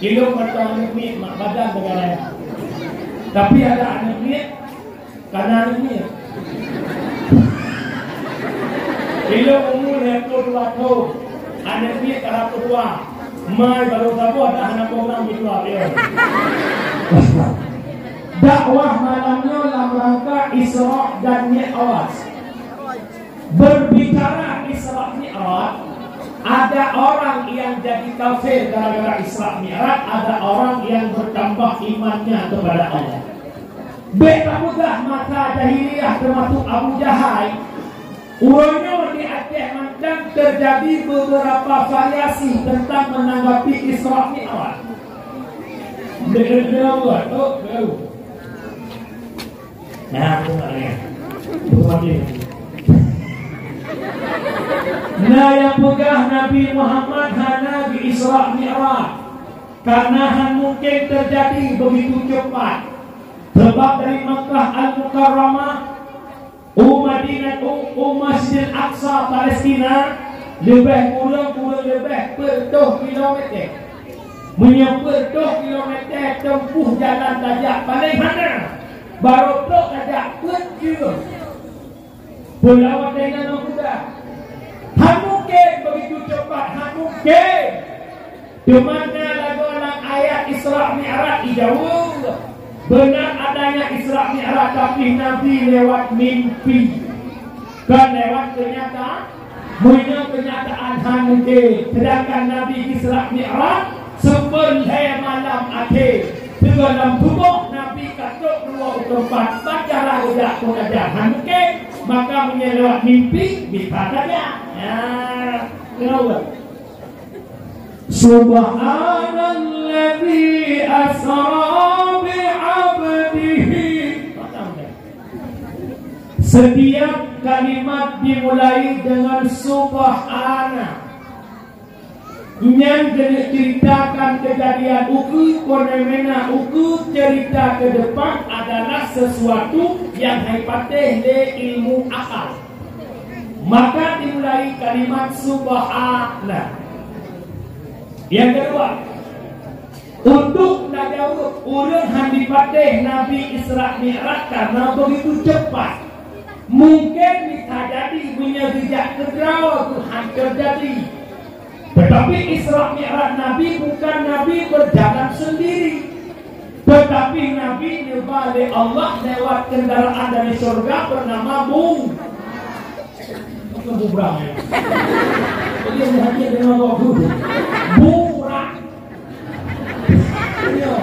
Ilong mata aneuk miet mak badan bagaimana? Tapi ada aneuk miet, kana aneuk miet. Ilong umur lhèe ploh dua thôn, aneuk miet ka dua ploh dua. Mai baru saboh dah hana orang di luar dia. Dakwah malam nyoe lam rangka Isra dan Mi'raj. Berbicara Isra Mi'raj, ada orang yang jadi kafir gara-gara Isra Mi'raj, ada orang yang bertambah imannya kepada Allah. Bèk tapeugah masa jahiliyah termasuk Abu Jahal, uroe nyoe di Aceh mantong terjadi beberapa variasi tentang menanggapi Isra Mi'raj. Dengar, dengar, dengar, oh, baru. Nah, aku tak dengar. Aku mati. Na nyang peugah Nabi Muhammad hana geu-Isra Mi'raj, karena han mungken teujadi begitu cepat. Sebab dari Makkah Al-Mukarramah u Madinah, u, u Masjidil Aqsa Palestina, leubeh kureueng, kureueng leubeh peuet ploh kilometer. Meunyoe peuet ploh kilometer tempuh jalan tajak paleng hana, barô trok tajak peuet jeuem. Peulawat dengan meukuda. Han mungken begitu cepat, han mungken. Teuma na lagoe lam ayat Isra Mi'raj ijaweueb. Benar adanya Isra Mi'raj, tapi Nabi lewat mimpi. Kon lewat kenyataan. Meunyoe kenyataan han mungken, sedangkan Nabi Isra Mi'raj seupôt lhèe malam akhé. Sigohlom tuboh Nabi ka trok dua u teumpat, ban cara geujak pun aja han mungken, maka meunyoe lewat mimpi, bisa saja. Ya, kenapa? Subhanalladzi asra bi 'abdihi Setiap kalimat dimulai dengan subhana. Nyan geuneuk ceritakan keujadian ukeue, kon meunan ukeue cerita ke depan adalah sesuatu nyang hai patéh lé ilmu akal. Maka dimulai kalimat subhana. Nyang keudua, untuk tajaweueb ureuëng han jipatéh Nabi Isra Mi'raj karena begitu cepat. Mungkin bisa jadi meunyoe geujak keudroe keuh han teujadi. Tetapi Isra Mi'raj Nabi bukan Nabi berjalan sendiri. Tetapi Nabi neuba lé Allah lewat kendaraan dari syurga bernama bu-, bukan bubrang, ya. Jadi yang haji dengan bu-, burak. Ya.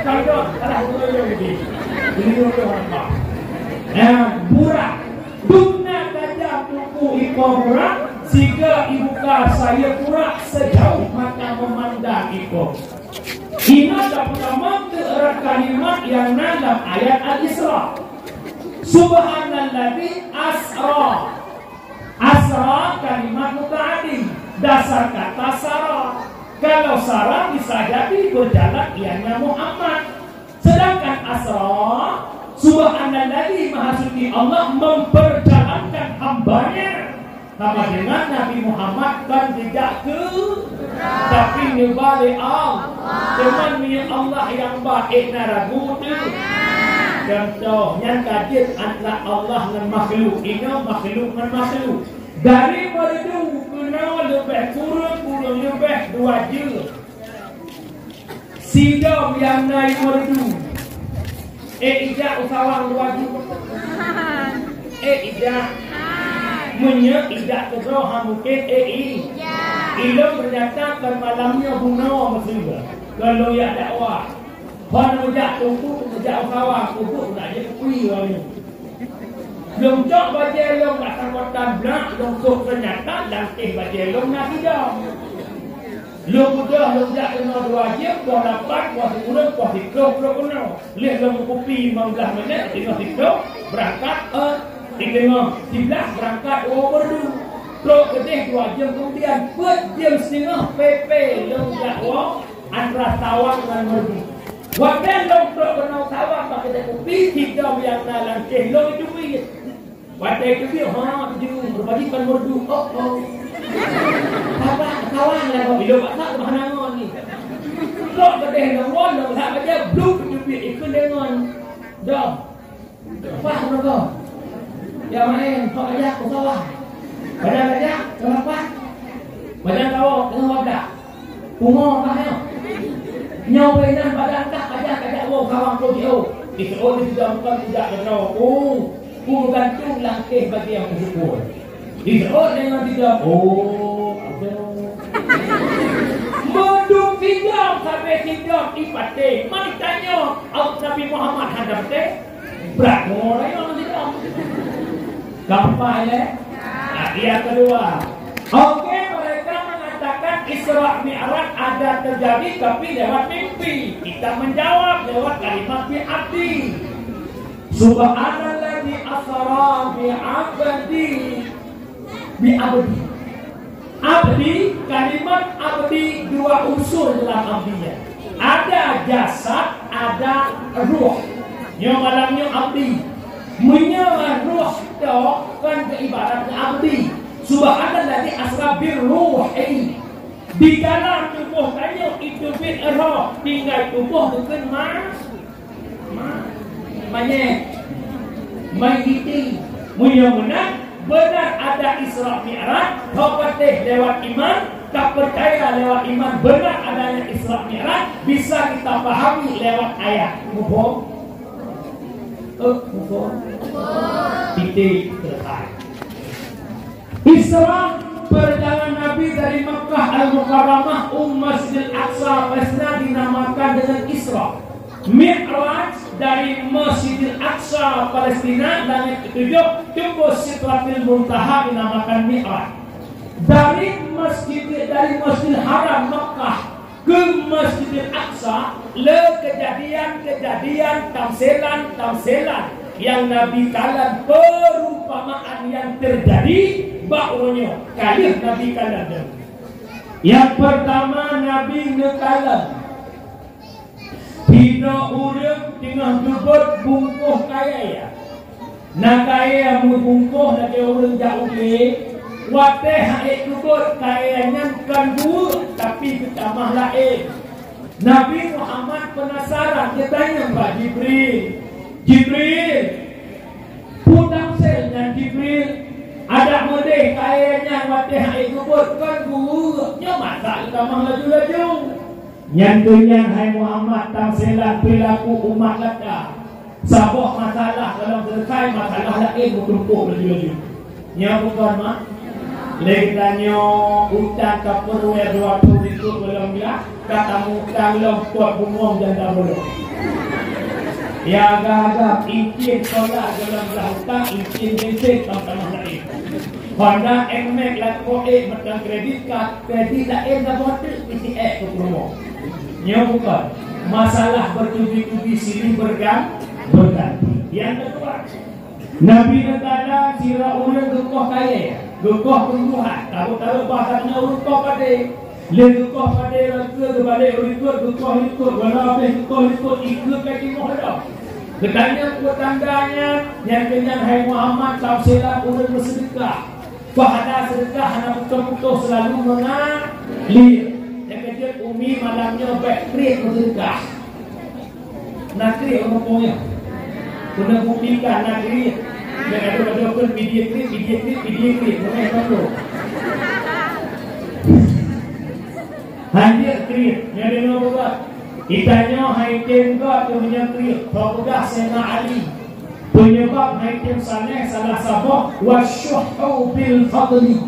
Kalau salah, ya, burak. Dum na tajam teungku ikô burak, siga ibuka sayeuep burak sejauh mata memandang ikô. Inoe tapeutama keu kalimat nyang na lam ayat Al-Isra. Subhanalladzi asra. Asra kalimat muta'addi, dasar kata sara. Kalau sara bisa jadi berjalan, ianya Muhammad. Sedangkan asra, subhanalladzi, maha suci Allah memperjalankan hamba-Nya. Sama dengan Nabi Muhammad kan tidak ke, tapi neuba lé Allah. Cuman meunyoe Allah nyang ba, ék na ragu teuh. Contoh, nyan ka jeuet antara Allah ngon makhluk, inoe makhluk ngon makhluk. Dari Meureudu keunoe leubeh kureueng, kureueng leubeh dua jeuem. Sidom nyang na i Meureudu. Eh, ijak u Sawang dua jeuem. Eh, ijak. Meunyoe ijak keudroe, ha, mungken, eh, i. Ilôn teunyata kon malam nyoe bunoe meusigoe. Kon lôn jak dakwah. Hon meujak teungku, meujak u Sawang, teungku nak jeuet kui lom. Lôn cok bajèe lôn bak sabotan blak, lôn sôk teunyata langkéh bajèe lôn na sidom. Lôn beudôh lôn jak keunoe dua jeuem, poh lapan, poh sikureueng, poh siplôh trôk keunoe. Lheueh lôn meukupi limong blah minèt, teungoh siplôh, beurangkat, eh, teungoh siblaih beurangkat u Meureudu. Trôk keudeh dua jeuem keumudian, peuet jeuem siteungoh pé-pé lôn jak woe antara Sawang ngon Meureudu. Watèe lôn trôk keunoe Sawang bak keudè kupi, sidom nyang na langkéh lôn jiteubiet. Watèe jiteubiet, ha, tuju, rupajih kon Meureudu. Oh, oh. Sawang, Sawang lah kok. Ilôn paksa keubahan angon ni. Trôk keudeh lôn woe, lôn that bajèe, blub, jiteubiet ikheun deungon. Dom. Leupah droe. Ya maén, hok jak u Sawang. Pajan jak, teungoh leupah. Pajan kawök, teungoh bablah. Pungo leupah nyoe. Nyoe peuinan pajan kah, pajan kajak woe u Sawang, kô jiôh. Jiseuôt di sidom kon ijak keunoe. Oh, peue meugantung langkéh bagi nyang meusyukur. Jiseuôt deungon sidom, oh, adoh. Meudum sidom sabe sidom ipatéh. Man tanyoe, Nabi Muhammad hana patéh? Brat ngon rayeuk ngon sidom. Gampang, ya? Nah, yang kedua. Oke, mereka mengatakan Isra Mi'raj ada terjadi, tapi lewat mimpi. Kita menjawab lewat kalimat bi abdi. Subhanalladzi asra bi abdi. Bi abdi. Abdi, kalimat abdi dua unsur dalam abdi nyan. Ada jasad, ada ruh. Nyoe malam nyoe abdi. Meunyoe ruh tu kan keu ibarat keu abdi. Subhanalladzi asra bir ruhi. Di dalam tuboh tanyoe itu bin roh, tinggai tuboh bukon ma-, Ma-, manyét. Mayyiti. Meunyoe meunan, beuna ada Isra Mi'raj, hok patéh lewat iman, ka peucaya lewat iman beuna adanya Isra Mi'raj, bisa kita pahami lewat ayat. Muphom? Eh, muphom? Titik, selesai. Isra, perjalanan Nabi dari Makkah Al-Mukarramah u Masjidil Aqsa Palestina dinamakan dengan Isra. Mi'raj dari Masjidil Aqsa Palestina, langit ketujuh, teumbus Sidratil Muntaha dinamakan Mi'raj. Dari Masjid, dari Masjidil Haram Makkah ke Masjidil Aqsa, le kejadian-kejadian tamselan-tamselan Nyang Nabi kalon perumpamaan nyang teujadi bak uroe nyoe. Ka lheueh Nabi kalon nyan. Nyang peurtama Nabi neukalon. Sidroe ureuëng teungoh geubeuet bungkôh kayée. Na kayée meubungkôh lagée ureuëng jak u glé, watée han ék geubeuet kayée nyan kon buet, tapi geutamah laén. Nabi Muhammad peunasaran, geutanyong bak Jibril, "Jibril, peue tamsel nyan Jibril? Adak meudeh kayée nyan watée han ék geubeuet kon buet, nyoe masa geutamah laju-laju." Nyan keuh nyan, hai Muhammad, tamselan peulaku umat gata. Saboh masalah gohlom seuleusoe, masalah laén meutumpôk laju-laju. Nyoe bukon, mak? Lé geutanyoe utang ka peuruwée dua ploh ribu gohlom glah, ka tamu utang lom pot bungong janda bolong. Ya, agam-agam, incin solar gohlom glah utang, incin bensin tam-tamah laén. Honda Nmax lakoe meuteun kredit kad, kredit laén saboh teuk piti ék keu peurumoh. Nyoe bukon masalah bertubi-tubi silih bergan-, berganti. Nyang keudua, Nabi neukala sidroe ureuëng geukoh kayée, geukoh tumbuhan, taruh-taruh bahasa keunoe ureuëng koh padé. Lé geukoh padé lom keue geubalek u likot, geukoh likot, walau habéh geukoh likot, ikeu ka jimoh lom. Geutanyong peue tanda nyan, nyan keuh nyan hai Muhammad tamselan ureuëng meuseudeukah. Pahala seudeukah hana putôh-putôh seulalu meungalir. Nyang keujeuet umi malam nyoe bék kriet meuseudeukah. Na kriet ureuëng muphom nyoe. Keuneuk buktikan na kriet. Nyang adoe-adoe pun video kriet, video kriet, video kriet. Bukan itu. Hanya kriet. Nyang deungoe buka. Geutanyoe hai tem göt keu meunyoe kriet. Peugah Saidina Ali. Peunyeubab hai tem sanéh salah saboh, wasyuhhu bil fadli.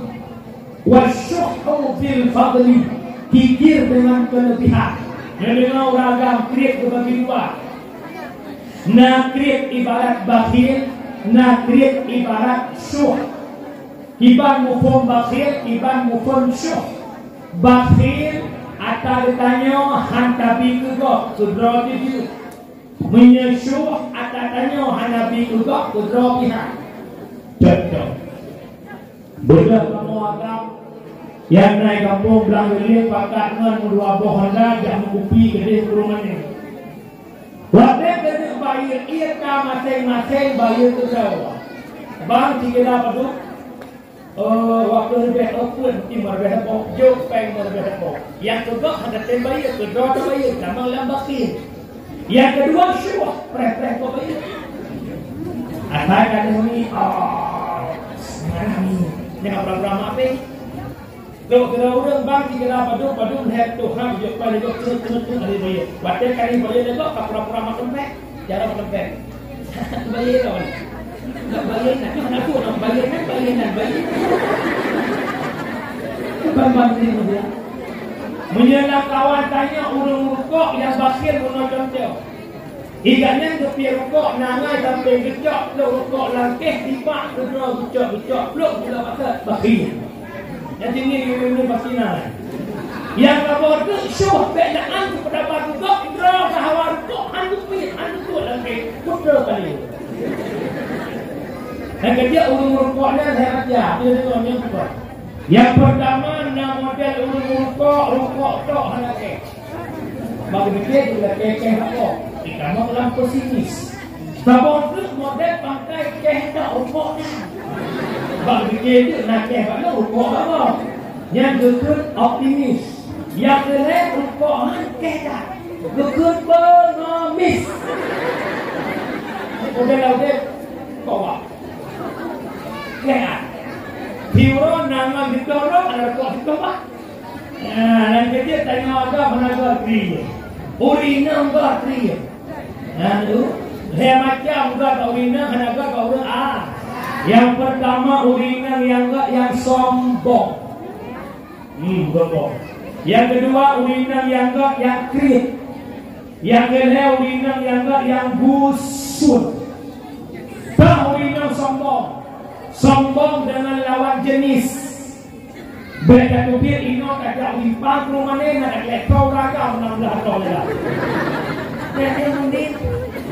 Wasyuhhu bil fadli, kikir dengan kelebihan. Nyoe deungoe ureuëng agam kriet teubagi dua. Na kriet ibarat bakhil, na kriet ibarat syuh. Kiban muphom bakhil, kiban muphom syuh. Bakhil ata geutanyoe han tabi keu gob, keu droe jih. Meunyoe syuh ata tanyoe hana bi keu gob, keu droe pihak. Contoh. Beudôh kamoe agam nyang na i gampông Blang Reuleng pakat ngon meudua boh honda jak meukupi keudeh u Purwomanéh. Watée keuneuk bayeue ié ka maséng-maséng bayeue keudroe. Bang, sikira padub? Oh, waktu leubeh open, ti meureubeue boh, jok péng meureubeue boh. Nyang keubah hana tem bayeue, keudroe tabayeue, tamong lam bakhil. Nyang keudua syuh, preh-preh boh bayeue. Asai ka deungoe ni, oh, sekarang ni, jangan pura-pura maafin. Dok kira ureuëng bang, dikira padub, padub lhée tuha, jok péng, jok ceut, ceut, ceut, ada bayeue. Watée kali bayeue lego, ka pura-pura makan péng. Cara makan péng. Bayeue lawan. Nak bayeue nak, nak aku nak bayeue nak, bayeue nak, bayeue. Bukan banding dia. Meunyoe lam kawan tanyoe ureuëng rukok nyang bakhil meunoe contoh. Iga nyan geupie rukok nangai sampai geucok plok rukok langkeh tibak keudroe geucok-geucok plok gula pakat bakhil. Nyang tinggi di ureuëng pasti na. Nyang kamoe teuk syuh bék na an keupeudaba gugok droe sahawa rukok han geupiet han geukuet lam kée putra kali. Nyang keujeuet ureuëng rukok nyan hai raja, dia deungoe nyang bukan. Nyang peurtama na model ureuëng rukok, rukok tok hana kée. Bak geupike di lakée keh rukok, di kamoe lam pesimis. Saboh treuk model pangkai keh dak rukok nyan. Bak geupike di lakée bak rukok bak. Nyan geukheun optimis. Nyang keu lhée rukok han keh dak. Geukheun pengemis. Model lalu deh. Kok wak. Keh han. Hiuron nangan didorong ada rukok di tempat. Nah, nyang keujeuet tanyoe agam hana göt kriet. Ureuëng inong göt kriet. Nah, tu. Lhée macam göt ureuëng inong hana göt ureuëng a. Nyang peurtama ureuëng inong nyang göt nyang sombong. Hmm, sombong. Nyang keudua ureuëng inong nyang göt nyang kriet. Nyang keulhée ureuëng inong nyang göt nyang gusut. Bah ureuëng inong sombong. Sombong dengan lawan jenis. Bék tateubiet inoe tajak u simpang Purwomanéh na tagleh thon raga meunang blah thon lé lah. Bék teubiet.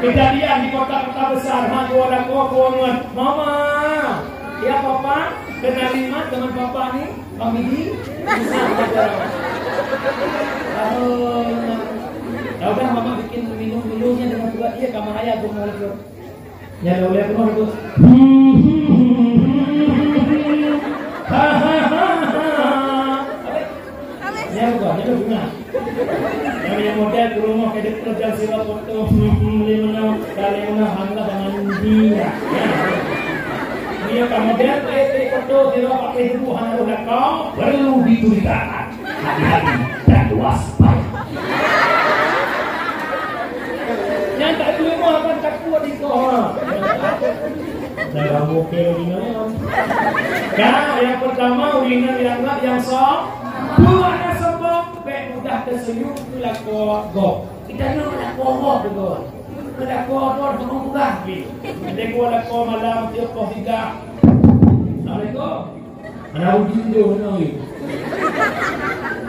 Kejadian di kota-kota besar, ha, dua lakoe, dua ngon, "Mama, ya Papa, kenali mak dengan Papa ni, Family." Oh, ya udah, Mama bikin minum dulu ya dengan buat dia, kamar ayah, gua mau ikut. Nyan lé ulèe keunoe tu. Nyan bukan, nyan bukan. Nyan, nyan model peurumoh keu deuek ploh jam sidroe foto. Lé meunoe, ka lé meunoe, alhamdulillah, jangan dia. Dia ka model, eh, eh, foto sidroe pakai tubuh hana roh lakau, perlu diceritakan. Hati-hati dan waspada. Nyang tak terima akan takut di kau. Dalam bukit ni. Kan, yang pertama, ureueng nyang ngat nyang so-, buat dah sombong, bèk mudah tersenyum, tu lakoe gob. Kita ni lakoe gob tu, gob. Lakoe gob, bukan peugah pi. Dia buat lakoe malam, dia kau tiga. Assalamualaikum. Hana uji tu, hana uji.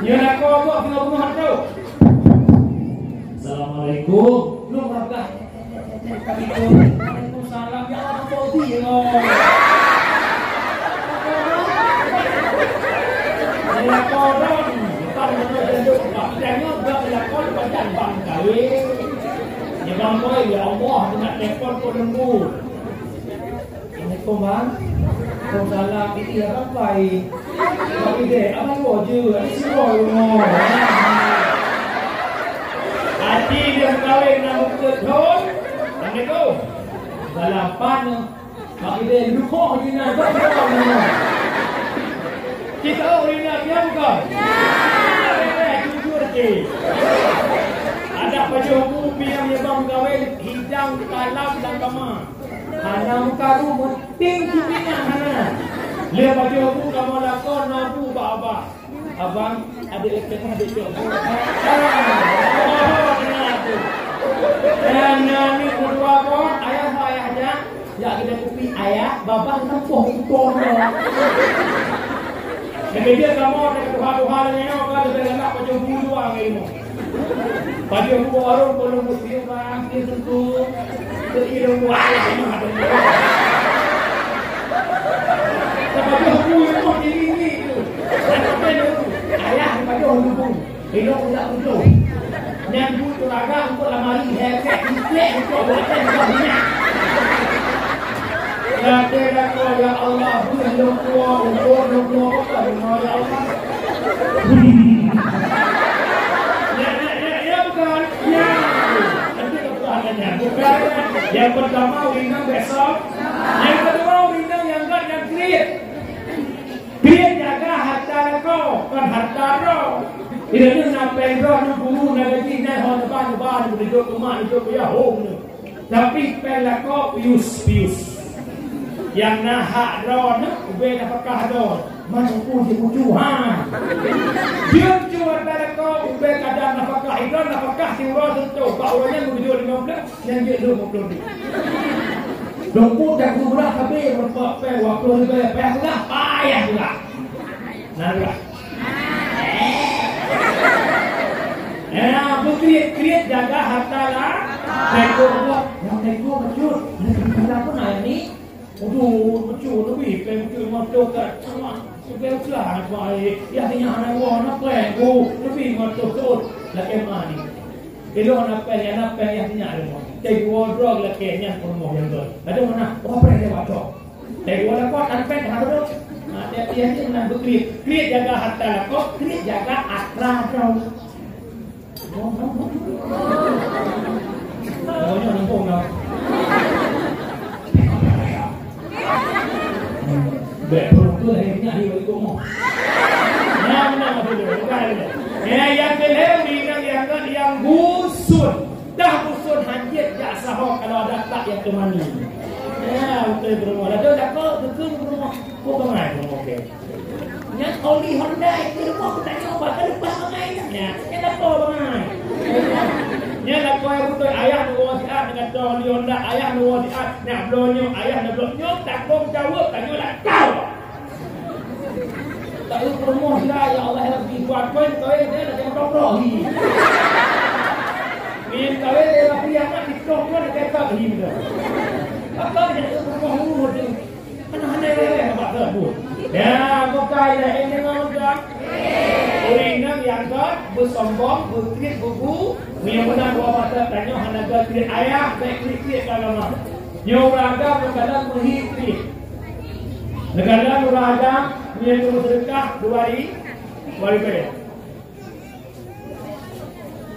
Nyoe lakoe gob singoh beungoh tu. Assalamualaikum. Lôn peugah. Waalaikumsalam. Ya Allah, kok uji ya, Allah. Lakoe gob. Bukan, bukan, bukan. Kita nyoe gob lakoe pajan bang kawin. Ya, bang kawin, ya Allah, nak telepon kok lembut. Assalamualaikum, Bang. Waalaikumsalam. Ini ya, Bang, baik. Bang Ide, abang dua je. Ada semua rumah. Hati dia kawin nak buka thon. Assalamualaikum. Salam pan. Bang Ide, dukung je nak. Bang, dukung je nak. Kita orang ni, dia bukan? Ya. Eh, jujur je. Ada pajoh bu piang ya, Bang, kawin hidang, talam dan kamar. Hana meukaru, meuting keubiet hana. Lé pajoh bu kamoe lakoe na bu bak abang. Abang, adik leukeue, adik cok bu. Ah, na tu. Dan, dan ni kedua boh, ayah, ayah jak. Jak keude kupi, ayah, babah tempoh utoe nyoe. Keujeuet kamoe, tuha-tuha lagèe nyoe, ka leueh galak pajoh bu dua ngon ilmu. Pajoh bu warong, kalau bu tiep bang, tiep tentu. Tiep ilmu ayah, mah. Pajoh bu ilmu tinggi-tinggi tu. Ayah pajoh bu. Ilok udah ujong. Nyan bu teulaga untuk lamari hekek, hekek untuk buatan bukan minyak. Kata lakoe, "Ya Allah, bu lôn tuo, ukur lôn tuo, bukan, ya Allah." Ya, ya, ya, ya, bukan. Ya. Nanti kebutuhannya bukan. Yang pertama, ureueng besok. Yang kedua, ureueng yang enggak, yang kriet. Kriet jaga harta lakoe, kon harta droe. Ireuna na péng droe, na guru, na gaji, na ho neuba, neuba, neujok keu mak, neujok keu yah, hom nyoe. Tapi péng lakoe pius-pius. Nyang na hak droe nyoe, ubé nafakah droe. Meunan pun jimucu, ha. Jeuet cu harta lakoe, ubé kadang nafakah, idong nafakah siuroe seutôt, bak uroe nyan meunyoe limong blaih. Nyang jeuet lheueh lhèe ploh ribèe. Dompet dan geubeurah sabé meureumpok pèng dua ploh ribèe, payah peugah, payah peugah. Nah, peugah. Ya, beukriet-kriet jaga harta lah. Teko buat, yang teko bacut. Ada cerita apa nak ni? Aduh, bacut, tapi pèng bacut lima ploh kat. Sama, sudah usaha, baik. Ya, tanya anak buah, anak pèng, bu, tapi lima ploh kat. Lagi mana ni? Ilôn na péng, nyan na péng nyang sinyak lé mo. Teuguoh droe lakèe nyan peurumoh nyang doi. Ladôm na, oh, péng lewat droe. Teuguoh lakoe, tan péng, hana beudôh. Ha, tiep-tiep nyan meunan beukriet. Kriet jaga harta lakoe, kriet jaga atra droe. Oh, nyoe nyoe nyoe. Bèk peurumpok lahé nyan di balik rumoh. Nah, nah, betul, betul, betul. Eh, nyang keulhèe, ureueng nyang, nyang, nyang gusut. Dah dusun hanjeuet jak saho kalau ada tak yang temani. Ya, beutôi peurumoh. Lalu dah kau beutôi peurumoh. Kau bangai peurumoh ke? Nyan oli Honda itu pun aku tanya apa kan lepas bangai dah. Ya, nyan dah kau bangai. Nyan dah kau yang beutôi ayah dua siat dengan tu oli Honda, ayah dua siat. Nak bloe nyoe, ayah nak bloe nyoe, tanggung jawab tanyoe lah kau. Tak ada promosi lah, ya Allah, ya Rabbi, buat kau yang kau yang dia nak tengok promosi. Ni kau yang dia Rabbi anak TikTok tu nak kata him dah. Apa dia nak promosi tu? Kan hana rere nampak tu. Ya, bukan ya, ini memang dah. Orang yang kan bersombong, berkrik, bebu, yang benar dua mata tanya hana ga krik ayah, baik krik-krik agama. Nyoe ureueng agam kadang meuhi krik. Neukalon ureueng agam meunyoe teumeuseudekah dua ri-, dua ribèe.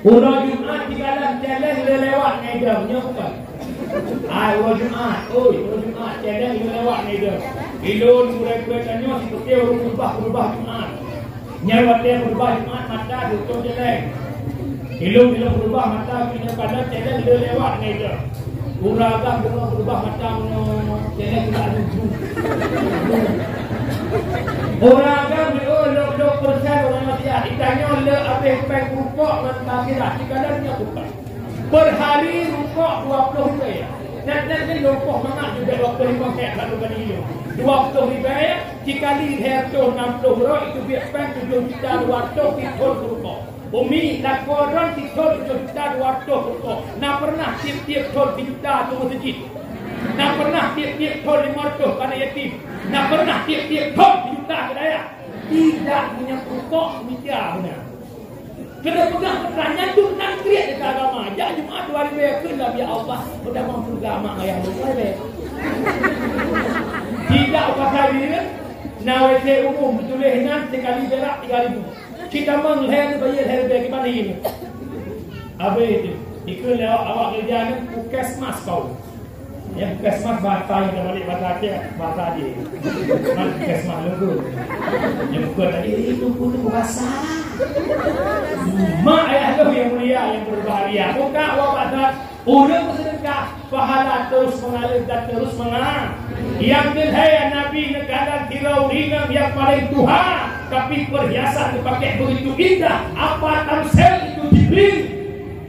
Uroe Jumat dikalon céléng le lewat ngon idong, nyoe bukon? Ai, uroe Jumat, oi, uroe Jumat céléng le lewat ngon idong. Ilôn gurèe-gurèe tanyoe sipeue ureueng beurubah-beurubah Jumat. Nyan watèe beurubah Jumat mata tutoe céléng. Ilôn-ilôn beurubah mata, meunyoe kalon céléng le lewat ngon idong. Ureueng agam deungoe beurubah mata meunyoe céléng keuneuk lucu. Ureueng agam deungoe lhok-lhok peureusén ureueng maksiat. Geutanyoe le abéh péng rukok ngon takbirat, sikalon nyoe bukon? Perhari rukok dua ploh ribèe. Nyan, nyan, nyan lompoh mangat juga dua ploh ribèe, satu kali kilo. Dua ploh ribèe, dikali lhèe reutôh nam ploh uroe, itu biet péng tujoh juta dua reutôh sithôn rukok. Umi, lakoe droen sithôn tujoh juta dua reutôh rukok. Na pernah tiep-tiep thôn sijuta tu meuseujid? Na pernah tiep-tiep thôn limong reutôh keu aneuk yatim? Na pernah tiep-tiep thôn sijuta keu dayah? Tidak, meunyoe rukok mita beuna. Keuneuk peugah peutanyaan tu nan kriet di agama. Jak Jumat dua ribèe kheun lom, "Ya Allah, beutamong syeuruga mak ayah lôn dua ribèe." Tidak pakai diri, na W C umum, tuléh nan sekali berak tiga ribu. Cit tamong lhèe neubayeue lhèe ribèe keumbali. Habéh tu, dikheun lé awak, awak keureuja nyan puskesmas kau. Ya, puskesmas bahasa yang terbalik bahasa Aceh, bahasa Aceh. Kan puskesmas lôn tu. Ya, bukan tadi, eh, itu pun tu bahasa. Mak ayah lôn yang mulia, yang berbahagia. Buka awak bahasa, ureueng bersedekah, pahala terus mengalir dan terus mengalir. Yang keuhai Nabi neukalon sidroe ureueng yang paling tuha, tapi perhiasan dipakai begitu indah. Apa tamsil itu, Jibril?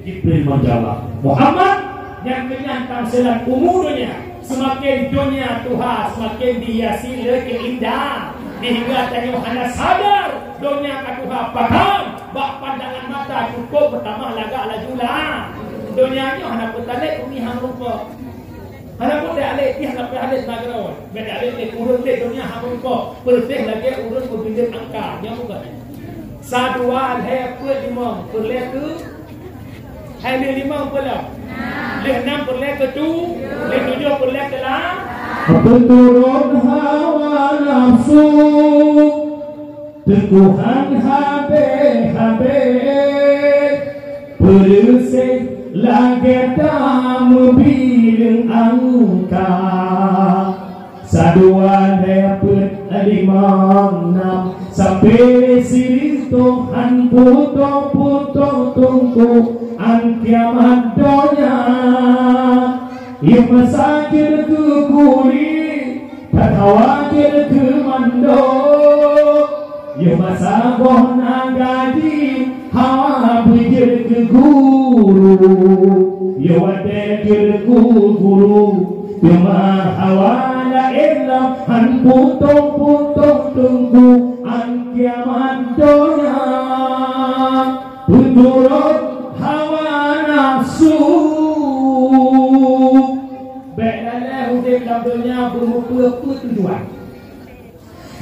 Jibril menjawab, "Muhammad, nyang keunyan tamsilan umu donya, seumaken donya tuha, seumaken dihiasi lé keuindahan. Sehingga tanyoe hana sadar donya ka tuha pakon, bak pandangan mata cukôp meutamah lagak laju lah. Donya nyoe hana peutalét umi hana rupa." Hana peutalét, hana peutalét nanggroe. Bèk talét lé ureueng lé donya hana rupa, peureuseh lagèe ureueng peubileuen angka. Nyan bukon? Sa dua lhèe peuet limong, peureulèe keu Hai lheuh limong peureulèe. Lheuh nam peureulèe keu tu, lheuh tujoh peureulèe keu la. Peuturot hawa nafsu, teukuhan habéh-habéh, peureuseh lagèe tameubileung angka. Sa dua lhèe peuet limong nam, sampoe sireutôh han putôh-putôh teungku án kiamat donya. Yoh masa jeuet keu kuli, that hawa jeuet keu mandum. Yoh masa boh na gaji, hawa beujeuet keu guru. Yoh watèe jeuet keu guru, teuma hawa laén lom han putôh-putôh teungku án kiamat donya. Peuturot hawa nafsu. Bèk lalai udép lam donya beumeupeue peue tujuan.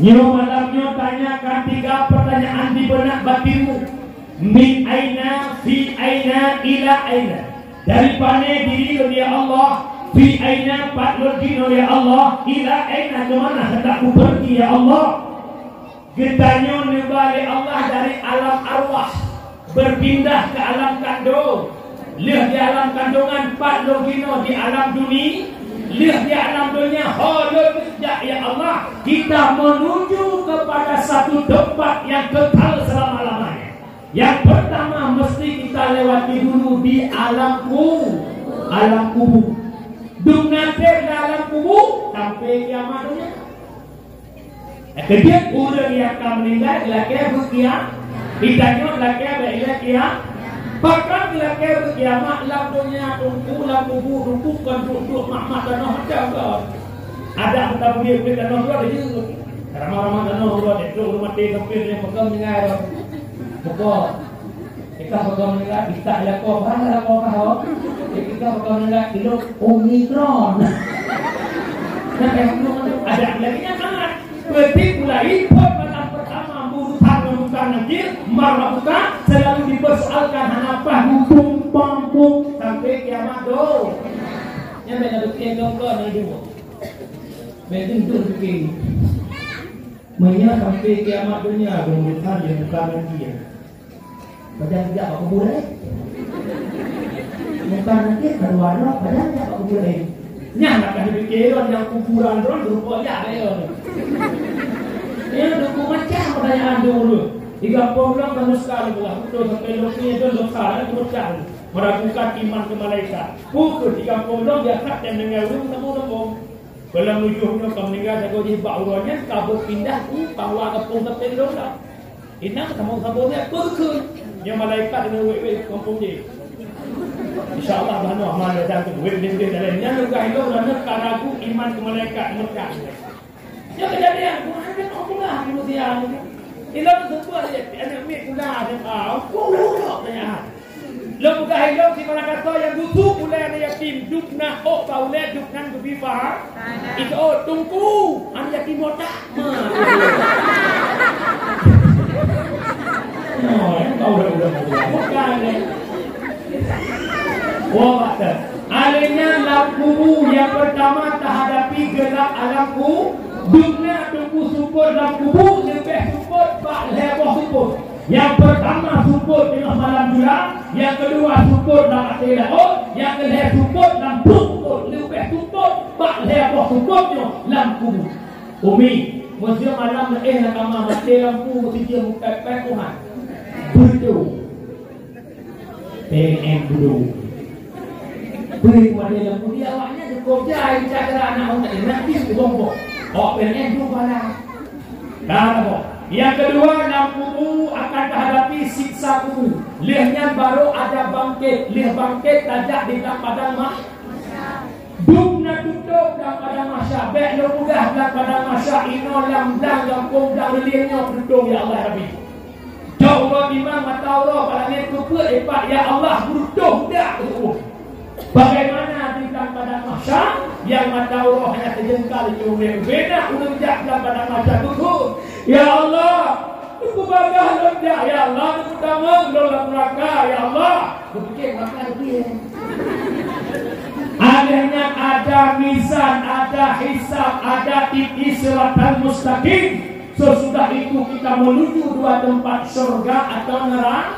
Nyoe malam nyoe tanyakan tiga pertanyaan di beunak batinmu. Min aina, fi aina, ila aina. Dari pane diri lôn, ya Allah, fi aina, pat lôn jinoe, ya Allah, ila aina, keu mana hendak kupergi, ya Allah. Geutanyoe neuba lé Allah dari alam arwah. Berpindah ke alam kandung. Lheueh di alam kandungan, pat lôn jinoe di alam duni-, lheueh di alam donya, ho lôn jak, ya Allah, kita menuju kepada satu tempat yang kekal selama-lamanya. Yang pertama, mesti Ka lewati dulu di alam ku-, alam kubur. Dum na treb di alam kubur sampai kiamat donya. Keujeuet ureueng nyang ka meuninggai lakée beukiamat. Geutanyoe lakée beukiamat. Pakon lakée beukiamat lam donya, Teungku, lam kubur, Teungku, kon duek-duek mat-mat tanoh macam kon. Adak meutabeubiet-biet tanoh dua jeuet. Ramah-ramah tanoh dua, trok ureueng maté sampai ureueng pakon meuninggai. Bukan. Ika pakon meuninggai, ika lakoe, bah lakoe kah ho? Ika pakon meuninggai, ilôn Omikron. Nah, eh, ada lagi nyang sangat. Berarti mulai phon malam pertama, bukan, bukan Nakir, mara bukan, selalu dipersoalkan hana paih mumpung, pampung, sampai kiamat do. Nyan beda beutôi dong kon nyang dua. Beda beutôi beutôi. Meunyoe sampai kiamat donya, bukan, bukan Nakir. Pajan jak bak kubu laén. Bukan Nakir, keudua droe, pajan jak bak kubu laén. Nyan lah ka dipike droe nyang kuburan droe, geureumpok jak lé droe. Nyan dua peuh macam pertanyaan dua ureueng. Di gampông lôn ka meuska lôn peugah, beutôi sampai lôn nyoe lôn dosa, lôn meucah. Meragukan iman keu malaikat. Pukon di gampông lôn biasa tem deungoe ureueng sambông-sambông. Bak lam tujoh nyoe ka meuninggai, jago jih bak uroe nyan ka beupindah u Pangwa Gampông Tapéng Dong Lam. Inong sambông-sambông nyan peue kheun? Nyoe malaikat deungon wék-wék gampông jih. Insya Allah bah noe ma le dan tu wék deh deh dalam nyan leugah ilong dan ka ragu iman keu malaikat Mekah. Nyoe keujadian, bukan hanya Allah manusia. Ilong seubut aneuk miet kula, ah, kula udah tanya. Lôn peugah ilong sibarang kasoe nyang geusu ulée aneuk yatim, dub na ôk bak ulée, dub nan geubi fa-, itu, oh, Teungku, aneuk yatim botak. Ma. Oh, yang kau udah, udah, udah. Bukan, eh. Oh, kata. Alenya lam kubu nyang pertama tahadapi gelap alam ku-, dub na Teungku seupôt lam kubu, leubeh seupôt bak lhée boh seupôt. Nyang pertama seupôt teungoh malam jula, nyang keudua seupôt lam até laôt, nyang keulhée seupôt lam pruet seupôt, leubeh seupôt bak lhée boh seupôt nyoe lam kubu. Umi, meuseu malam leuéh lam kama maté lampu, sijeuem meukat-kat Tuhan. Beutôi. P L N dulu. Beri kepada yang mulia awaknya cukup jai cara anak orang tadi nanti bombong. Awak P L N dulu pala. Nah, apa? Yang kedua, dalam kubu akan terhadapi siksa kubu. Leh nyan baru ada bangkit. Leh bangkit tajak di padang mah. Dum na tutôp lam padang mahsyar. Bék lôn peugah lam padang mahsyar inoe lam blang gampông blang reuleng nyoe tutôp, ya Allah Rabbi. Jok uroe timang mata uroe bak langét keupeuet ipat, ya Allah, beureutoh dak teuh. Bagaimana di lam padang mahsyar yang mata uroe hanya seujengkal nyoe ubena ureueng jak lam padang mahsyar beukheun, "Ya Allah, neupeubagoe lôn jak, ya Allah, neupeutamong lôn lam neuraka, ya Allah." Beupike maka dipie. Adanya ada mizan, ada hisab, ada titi siratal mustaqim. Sesudah itu kita menuju dua tempat, syurga atau nera-,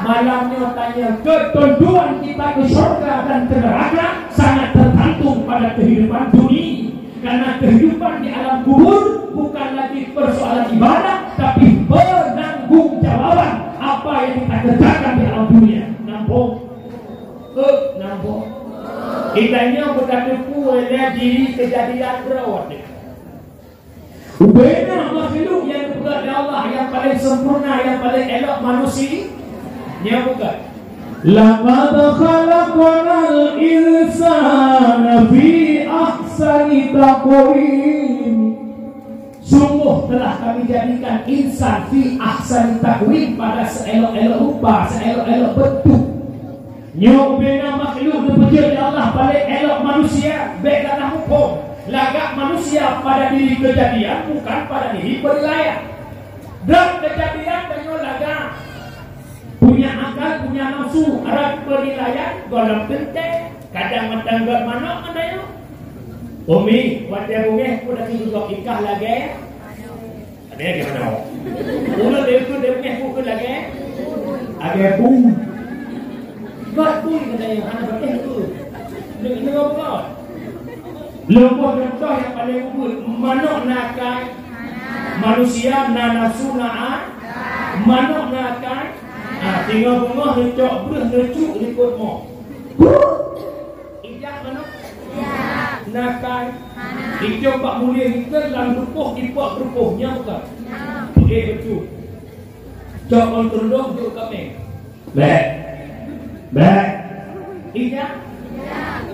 malam nyoe tanya, ketentuan kita ke syurga dan ke neraka sangat tergantung pada kehidupan dunia. Karena kehidupan di alam kubur bukan lagi persoalan ibadah, tapi penanggung jawaban apa yang kita kerjakan di alam dunia. Nampak? Eh, nampak? Kita nyoe bukan tipu, ya, diri kejadian berawat. Ubena makhluk nyang geupeugah lé Allah nyang paleng sempurna, nyang paleng elok manusia, nyan bukan. Laqad khalaqnal insana fi ahsani taqwim. Sungguh telah Kami jadikan insan fi ahsani taqwim, pada seelok-elok rupa, seelok-elok bentuk. Nyoe ubena makhluk neupeujeuet lé Allah paleng elok manusia, bék gata muphom. Lagak manusia pada diri kejadian, bukan pada diri penilaian. Dan kejadian tanyoe lagak. Punya akal, punya nafsu, arat penilaian, gohlom teuntée, kadang mantong göt manok ngon tanyoe. Umi, watée beungéh peue lagée judok ikah lagée? Ada lagée mana? Ulôn lé keu lagée peue lagée? Lagée bu. Buet bu keunan nyang hana patéh tu. Deungoe buet. Lôn boh contoh nyang paleng ubeut, manok na akai, manusia na nafsu na a-, manok na akai, Singoh beungoh neucok breuh neucuk likot mo. Ijak manok? Nakai. Icok bak mulia nikeun lam rupoh, ipok rupoh, nyan bukan? Oke, betul. Cok on keurudong, jok kameng. Bek. Bek. Ijak?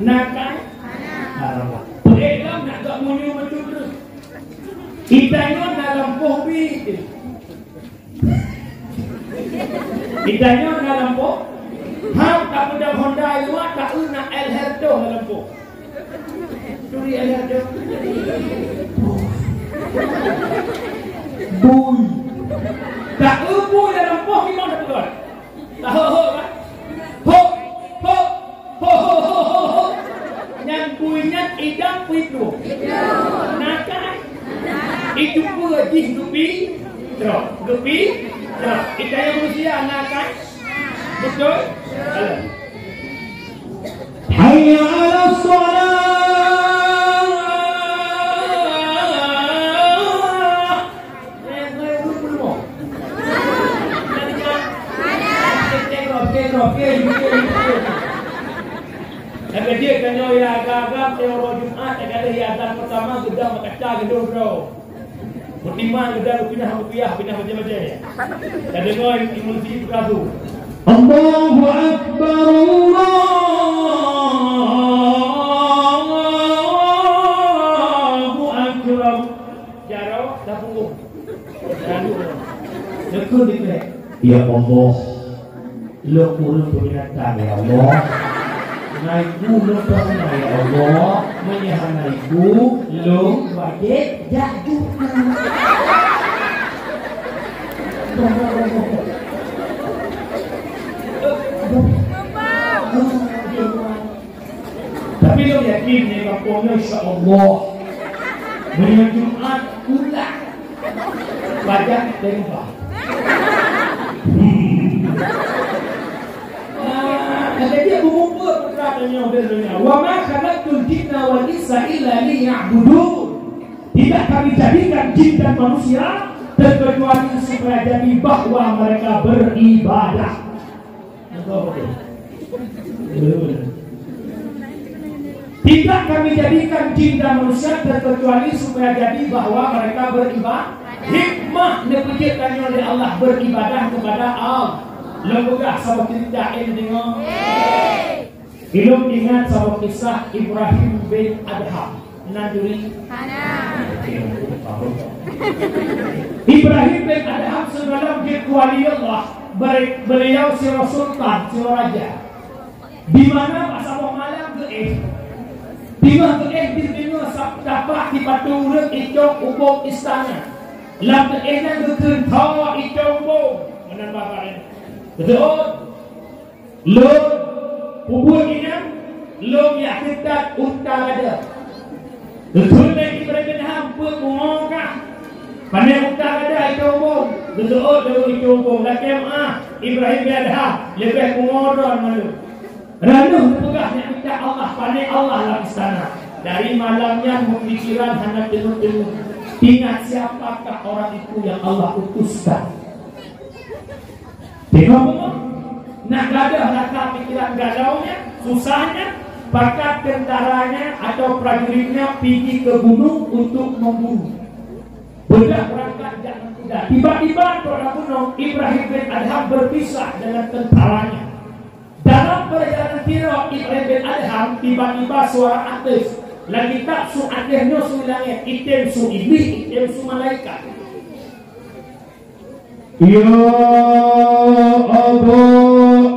Nakai? Haram. Peuék lom nak gak munyu macam tu. Itanyoe na lam poh bi. Itanyoe na lam poh. Ham tak peudong Honda luwa, tak eu na El Herdo na lam poh. Turi ayah dia. Bui. Tak eu bui dalam poh memang dah peugah. Tahu ho kan? Ho, ho, ho, ho, ho, ho, ho. Nyan bui nyan idang bui tu. Nakai. Itu pun jih gepi. Trok. Gepi. Trok. Idang manusia nakai. Betul? Alah. Hayya 'alas shalah. Nyang keujiek tanyoe ya agam-agam, tanyoe uroe Jumat, nyang ka lheueh ya azan peurtama, geudong meukaca geudong droe. Meutimang geuda geupidah rupiah, pinah bajée-bajée. Tadeungoe Imam Syi'bi peugah tu. Allahu Akbar, Allahu Akbar. Jaroe dah punggung. Lalu, neukheun dikrek. Ya Allah. Lôn ureueng peubinatang, ya Allah. Naibu lôn pernah, ya Allah. Meunyoe hana ibu, lôn wajéb jak juku. Tapi lôn yakin di gampông nyoe, insya Allah, meunyoe Jumat ulang, pajan teumbah. Hmm. Ah, jadi aku mumpung putra tanya dari dunia. Wa ma khalaqtul jinna wal insa illa liya'budun. Tidak Kami jadikan jin dan manusia terkecuali supaya jadi bahwa mereka beribadah. Tidak Kami jadikan jin dan manusia terkecuali supaya jadi bahwa mereka beribadah. Hikmah neupeujeuet tanyoe lé Allah beribadah kepada Allah. Lôn peugah saboh cerita, eh, deungoe. Ulôn ingat saboh kisah Ibrahim bin Adham. Nan duri? Hana. Ibrahim bin Adham sigohlom jeuet keu wali Allah, beri-, beliau sidroe sultan, sidroe raja. Di mana bak saboh malam geuéh. Teungoh geuéh, di teungoh sa-, tapak di batu ureueng icok ubông istana. Lam geuéh nyan geukheun tho icok ubông. Meunan bak-bak nyan. Beutôi? Lôn, peubuet inong, lôn jak teutat unta gada. Geukheun lé Ibrahim bin Adham, "Peue pungo kah? Pané unta gada icok ubông?" Geuseuôt lé icok ubông. Lakée meuáh, Ibrahim bin Adham, leubeh pungo droe ngon lôn. Raneuh neupeugah neumita Allah, pané Allah lam istana. Dari malam nyan, peumikiran hana teungeut-teungeut. Ingat siapakah orang itu yang Allah utuskan. Tengok, nak gadoh rasa pikiran galau nyan, susah nyan, pakat tentara nyan atau prajurit nyan pigi ke gunung untuk memburu. Bedah berangkat jak ngon kuda. Tiba-tiba, Tuan Gubernur, Ibrahim bin Adham berpisah dengan tentaranya. Dalam perjalanan tirok Ibrahim bin Adham, tiba-tiba suara ateuk. Lagi tak su ateuk nyoe su langét, item su iblih, item su malaikat. Ya Aba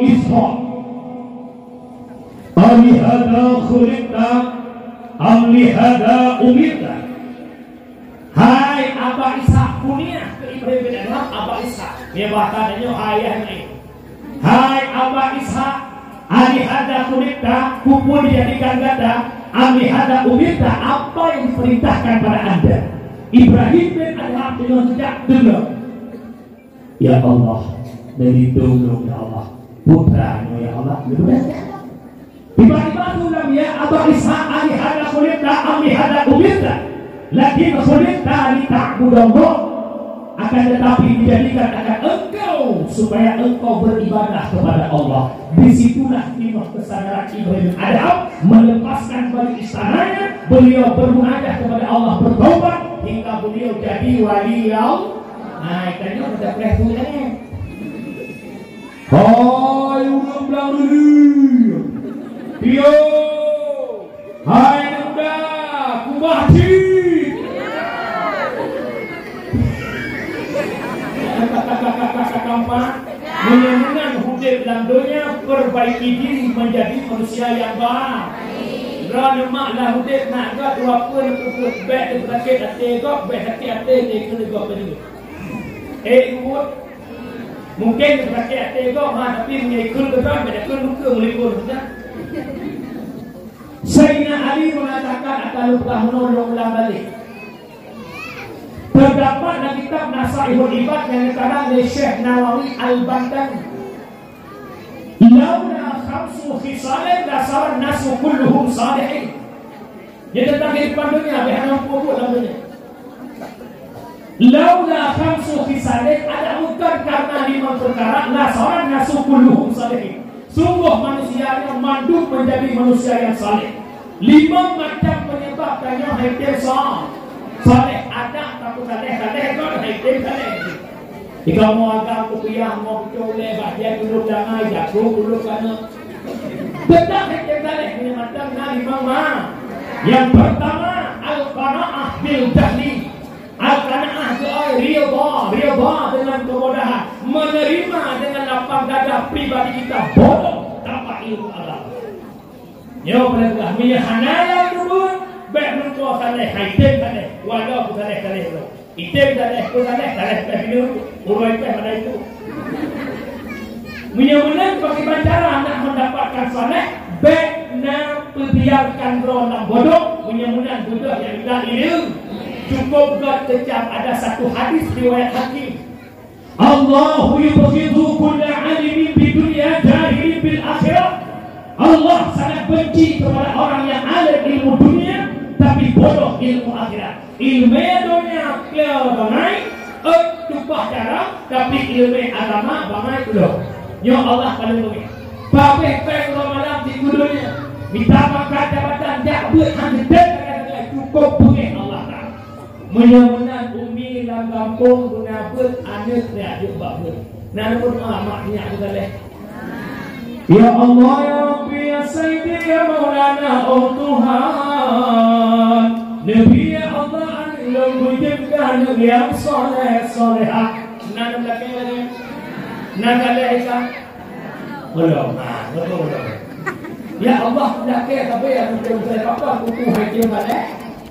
Ishaq, alihada khuliqta am lihada umirta? Hai Aba Ishaq, kuniah keu Ibrahim bin Adham Aba Ishaq. Nyan bahasa tanyoe hai ayah nyan. Hai Aba Ishaq, alihada khuliqta, peue dijadikan gata, am lihada umirta, apa yang diperintahkan pada anda? Ibrahim bin Adham deungon seujak deungon. Ya Allah, neulindong lôn, ya Allah. Putra nyoe, ya Allah, leubeh. Tiba-tiba tu lam, "Ya Aba Ishaq, alihada khuliqta am lihada umirta? Lakin khuliqta lita'budallah." Akan tetapi, dijadikan akan engkau supaya engkau beribadah kepada Allah. Di situlah imam kesadaran Ibrahim Adam melepaskan baju istananya, beliau bermunajat kepada Allah, bertaubat hingga beliau jadi wali Allah. Nah, tanya macam preh tu kan? Hai ureueng blang rili, piôh! Hai aneuk muda, kubah cit! Meunyoe meunan udeb lam donya, perbaiki diri menjadi manusia nyang ba-, droeneuh mak lah udeb nak gak dua pun peuet, bèk sakét até gob, bèk sakét até keu gob tadi. Eh, ibu, mungkin sakét até gob, ha, tapi meunyoe ikheun keudroe, bèk takheun muka meuliput, nah. Saidina Ali mengatakan, akan lôn peugah meunoe, lôn ulang balik. Terdapat dalam kitab Nasaihul Ibad yang dikarang oleh Syekh Nawawi Al-Bantani. Laula khamsu khisalin lasaran nasu kulluhum salihin. Jadi tentang kehidupan dunia, bèk hana muphom buet lam dunia. Laula khamsu khisalin, adak bukan karena limong perkara, lasaran nasu kulluhum salihin. Sungguh manusia nyoe mandum menjadi manusia yang saleh. Limong macam penyebab tanyoe hai tem sa-, saleh, adak tapeusaleh-saleh, kon hai tem saleh. Jika mau agam kupiah, mau beutôi ulèe, bak dia duduk damai, jago duduk sana. Tetap hai tem saleh, punya mantong na limong ma. Yang pertama, al-qanaah bil jahli. Al-qanaah geuai ridha, ridha dengan kemudahan, menerima dengan lapang dada pribadi kita bodoh tanpa ilmu agama. Nyoe peureulèe peugah, meunyoe hana lôn peubuet, bèk meuko saleh, hai tem saleh, walau peusaleh-saleh lôn. Item saleh, peusaleh, saleh pèh bineuk, uroe pèh mandai tu. Meunyoe meunan, bagaimana cara nak mendapatkan saleh? Bèk na peubiarkan droe lam bodoh, meunyoe meunan bodoh nyang na ileueng. Cukup gèt keucam, ada satu hadis riwayat Hakim. Allahu yubghidu kulla alimin bidunya jahilin bil akhirah. Allah sangat benci kepada orang yang alim ilmu dunia tapi bodoh ilmu akhirat. Ilmu dunia keu bangai, eh, tumpah darah, tapi ilmu agama bangai pulo. Nyoe Allah paling bengeng. Babeh pèng uroe malam di dunia, mita pangkat jabatan, jak beuet han geudeh, cukup beungéh Allah Taala. Meunyoe meunan umi lam gampông guna beuet aneuk nyan jeuet bak beuet. Na neumeudoa mak nyak peusaleh. Ya Allah, ya Rabbi, ya Sayyidi, ya Maulana, oh Tuhan. Neubri ya Allah aneuk lôn beujeuet keu aneuk nyang saleh, salehah. Na neumeudoa lagèe nyan? Na saleh Isa? Belum, ha, betul, betul. Ya Allah, dah kaya tapi ya betul saya apa kuku hai tem saleh.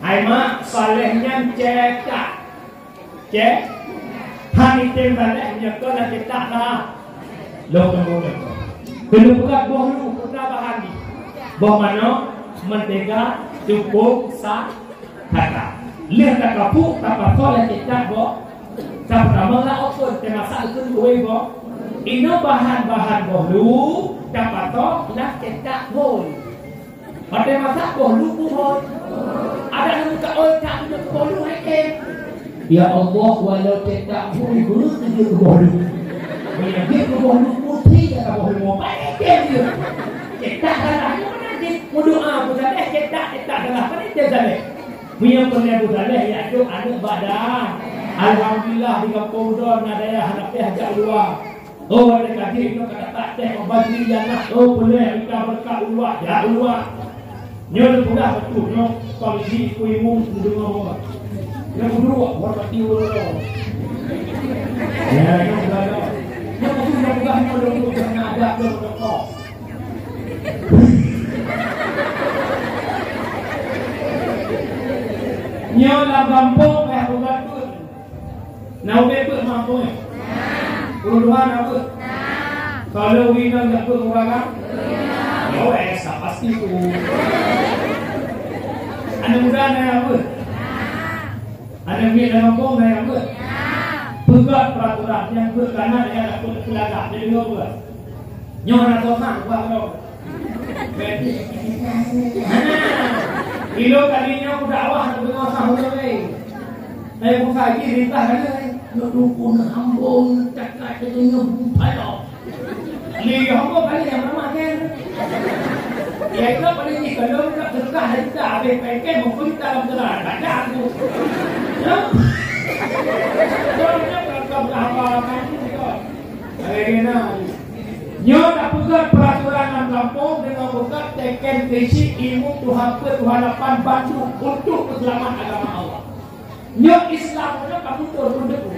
Hai mak, saleh nyan cetak. Cek. Han item saleh nyoe keuh na cetak dah. Lôn tunggu nyoe. Keuneuk peugah boh lu, peugah bahan jih. Boh manok, mentega, tupông, sa-, Kata, lheueh takapuk, tapasoe lam cetak boh. Tapeutama lam oven, teumasak keu kue boh. Inoe bahan-bahan boh lu, tapasoe lam cetak boh. Watèe masak boh lu kuboh. Adak nyang ka oi tak punya boh lu hai tem. Ya Allah, walau cetak boh lu, beukeujeuet boh lu. Meunyoe jeuet boh lu putih, kata boh lu, paléng tem dia. Cetak salah, di mana jih? Meudoa pun salah, cetak, cetak salah, paléng tem salah. Meunyoe peureulèe peusaleh, ya, cok aneuk bak dan. Alhamdulillah, di gampông droe na dayah hana payah jak u luwa. Oh, watèe ka jih nyoe ka dapat teh obat nyang na, oh, peureulèe mita beureukat u luwa, jak u luwa. Nyoe neupeugah beutôi nyoe, pang jih ku imeum neudeungoe. Nyoe kuduek, hormati ulôn. Ya, nyoe peugah nyoe. Nyoe kudu nyoe peugah nyoe lôn peugah na adat lôn rukok. Nyoe lam gampông payah beubacut. Na ubé peuet lam gampông nyoe? Ureueng tuha na peuet? Kalau ureueng inong jak peuet ureueng agam? Nyoe sa pasti tu. Aneuk muda na nyang peuet? Aneuk miet lam gampông na nyang peuet? Peugah peraturan nyang peuet kana nyang peuet peulagak. Jadi nyoe peuet. Nyoe hana sopan, ubah lom. Ilôn kali nyoe kudakwah, kudeungoe sah ulôn lé. Hai buka lagi ringkas kali, eh. Nyoe dukun hambong, cakap kata nyoe bukan loh. Li hambong kali nyang ramah kan. Ya, itu paling ni kalau nak sedekah hari kita habis pengke, mungkin kita dalam gelar. Baca aku. Ya? Kalau dia berapa, berapa, kan? Nyoe tapeugah peuraturan lam gampông deungon peugah teken prinsip ilmu Tuhan peuet, Tuhan lapan bandum untuk peuseulamat agama Allah. Nyoe Islam nyoe ka muncul pun debu.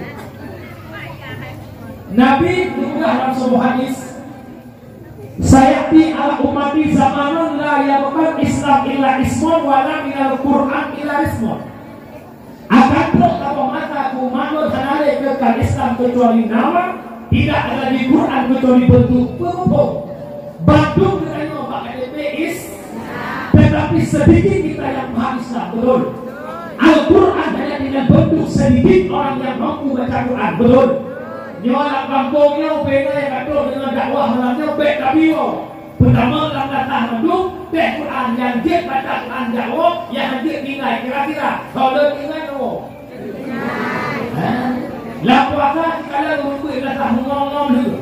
Nabi geupeugah lam saboh hadis, "Sayati ala ummati zamanun la yabqal Islam illa ismun wa la minal Qur'an illa ismun." Akan trok saboh masa keu umat lôn hana lé keukai Islam keucuali nama, tidak ada di Quran keucuali bentuk peumuphom. Bandum geutanyoe bak K T P Is-, tetapi sedikit kita yang paham Islam, betul? Al-Quran hanya dengan bentuk sedikit orang yang mampu baca Quran, betul? Nyoe lam gampông nyoe, beda yang ka trok deungon dakwah malam nyoe, bèk tabi woe. Peutama lam data mandum, teuh Quran nyang jeuet baca Quran jak woe, nyang jeuet tinggai kira-kira. Soe lôn tinggai woe? Ha? Lam puasa sikalon ureueng beuet rasa meungom-ngom lé.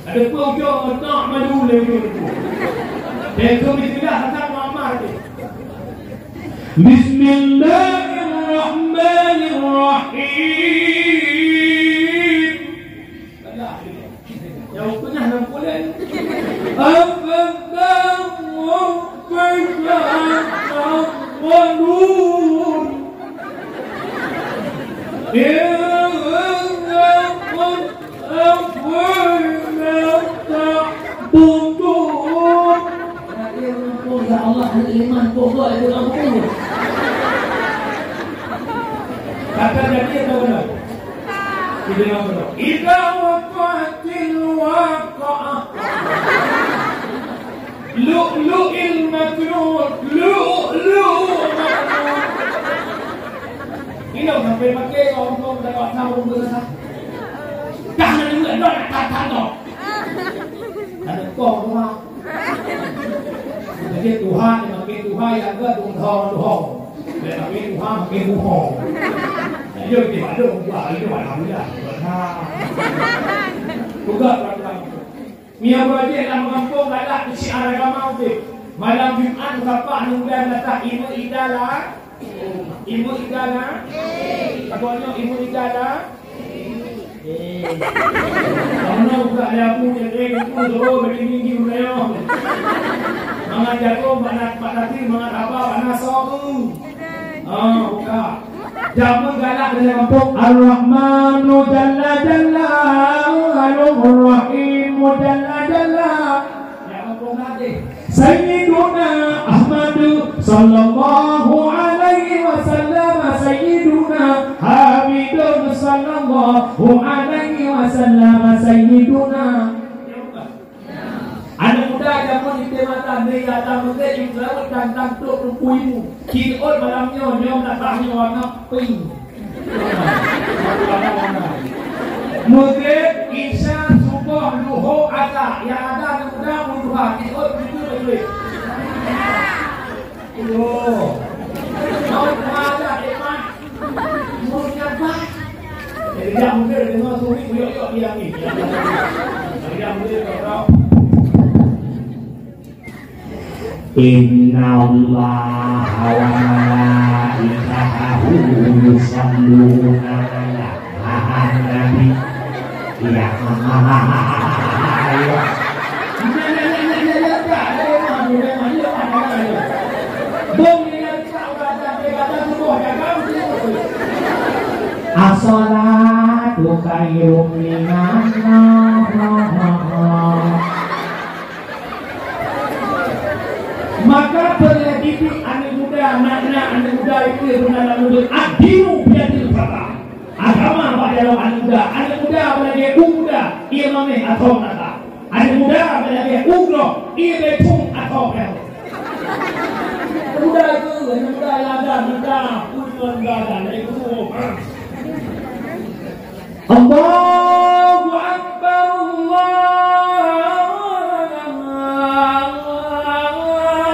Ada pun ujong meutok madu lé ujong tu. Dan tu bismillah rasa muammar tu. Bismillahirrahmanirrahim. Nyang peugah lam pulan. Apa kamu percaya? Ya Allah, iman pokok itu lam pulan. Kata jadi atau benar? Idza waqa'atil waqi'ah. Lu'lu'il maknun. Lu'lu'il maknun. Ini sampai pakai orang tua dah tak tahu bahasa. Dah nak juga dah nak tak tahu. Ada kau rumah. Jadi Tuhan makin Tuhan yang ke dong dong dong. Makin Tuhan makin muhong. Jadi dia ada ubah itu alhamdulillah. Tugas tuan-tuan. Mia projek lam gampông galak isi agama udah. Malam Jumat meusapat nunggu datang Ibu Idala. Ibu Idala. Pokoknya Ibu Idala. Eh. Kamu nak buka dia pun, dia kena itu, tu, bagi minggu raya. Mangat jago, mangat patati, mangat apa, mangat sobu. Ah, buka. Jamu galak dari kampung. Ar-Rahmanu Jalla Jalla, Ar-Rahimu Jalla Jalla. Ya, kampung nanti. Sayyiduna Ahmadu sallallahu alaihi wasallam, Sayyiduna Hamidun sallallahu alaihi wasallam, Sayyiduna. Aneuk muda jameun di mata, di atas meunggét, di laut dan tantuk teumpu ilmu. Ci ôt malam nyoe, nyoe meulatah nyoe warna pink. Meugét, Isya, Suboh, Luho, Asa, nyang ada aneuk muda, meunduha, di ôt, di tu, di tu. Yo. Mau kemana, Emak? Mau siapa? Jadi, dia mungkin dengar suara kuyok-kuyok dia ni. Jadi, dia mungkin tak tahu. Innallaha wa malaikatahu yusalluna ala nabi. Iya. As-salatu khairum minan naum. Maka peue lé didik aneuk muda, nak-nak aneuk muda itu beuna lam mulut, ad-dinu biyadil fata. Agama bak jaroe aneuk muda, aneuk muda beulagèe u muda, ie mamèh atau nata. Aneuk muda beulagèe u groh, ie beucong atau peuet. Aneuk muda itu, aneuk muda nyang ada muda, pun nyang ada, ada itu. Allahu Akbar,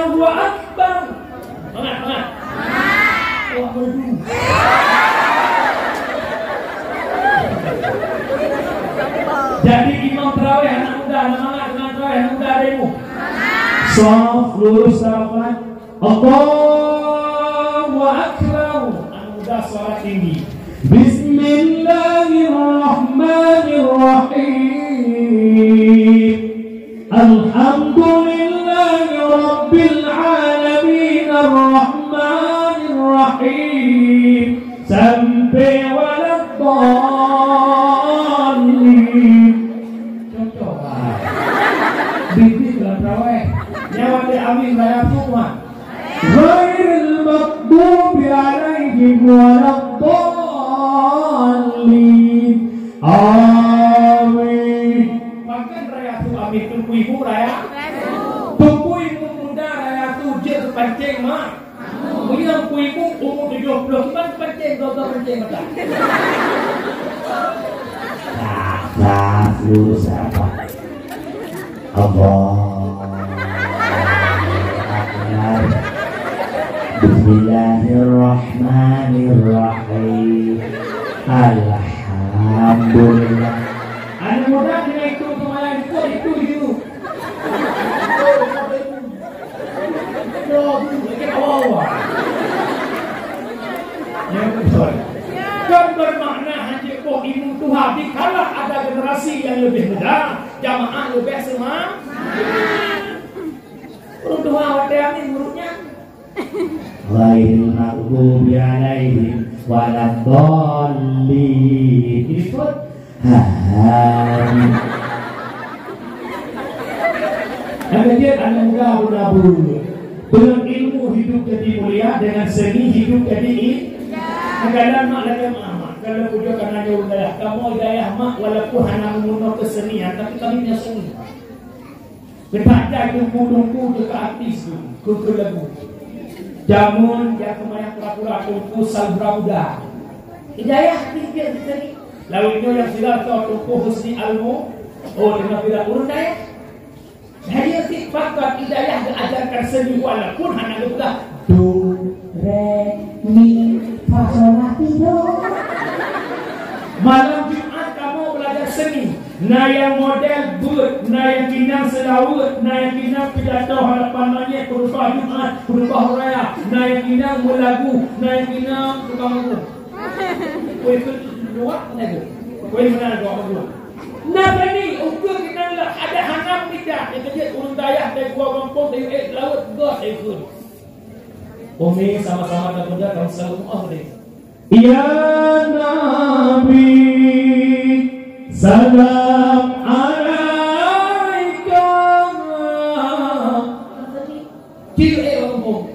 Allahu Akbar. Mangat, mangat. Allahu Akbar. Jadi imam tarawih anak muda, na mangat imam tarawih anak muda ada ilmu. Saf lurus rapat. Allahu Akbar. Anak muda suara tinggi. Bismillahirrahmanirrahim. Alhamdulillahirabbil alamin, arrahmanirrahim, sampai waladdallin. Cocok. Bibi dalam terawih. Nyawa di amin raya semua. Ghairil maghdubi alaihim waladdallin. Amin. Pakon raya tu amin, teungku ibu raya? Teungku ibu muda raya tu jeuet pancéng mak. Meunyoe teungku ibu umu tujoh ploh, kiban pancéng, dua-dua pancéng mata. Sah, sah, lurus rapat. Allahu Akbar. Bismillahirrahmanirrahim. Alhamdulillah. Anak muda kena itu kemana itu, itu you. Kan bermakna hanya boh ilmu tuha dikala ada generasi yang lebih muda, jamaah lebih semangat. Ureueng tuha watèe amin murit nyan. Ghairil maghdubi alaihim waladdallin. Ini pun. Amin. Anak muda muda bulu. Dengan ilmu hidup jadi mulia, dengan seni hidup jadi indah. Kadang mak lagi mak, kalau puja karena jauh dayah, kamu dayah mak walaupun hana meunyoe kesenian, tapi kami punya seni. Geutanyoe teungku-teungku teuka artis tu, keu-keu lagu. Jameun jak keumayang pura-pura teungku Sabra Muda. Hidayah tinggi sekali. Lalu nyoe nyang sira tho Teungku Husni Almu, oh, dengan tidak urun dayah. Jadi si pakat hidayah diajarkan seni walaupun hana geupeugah do, re, mi, fa, sol, la, ti, do. Malam Jumat kamu belajar seni. Na nyang model beuet, na nyang inong seulaweuet, na nyang inong pidato hadapan manyét, khutubah Jumat, khutubah raya, na nyang inong meulagu, na nyang inong tukang lagu. Kue tu luak lagu. Kue mana luak lagu? Na tadi ukeue inong lah ada hanam tidak, nyang keujeuet ureueng dayah dari gua gampông dari eh laut gos eh pun. Umi sama-sama tak muda kamu selalu maaf deh. Ya Nabi, salam alaika. Cik, eh, orang kampung.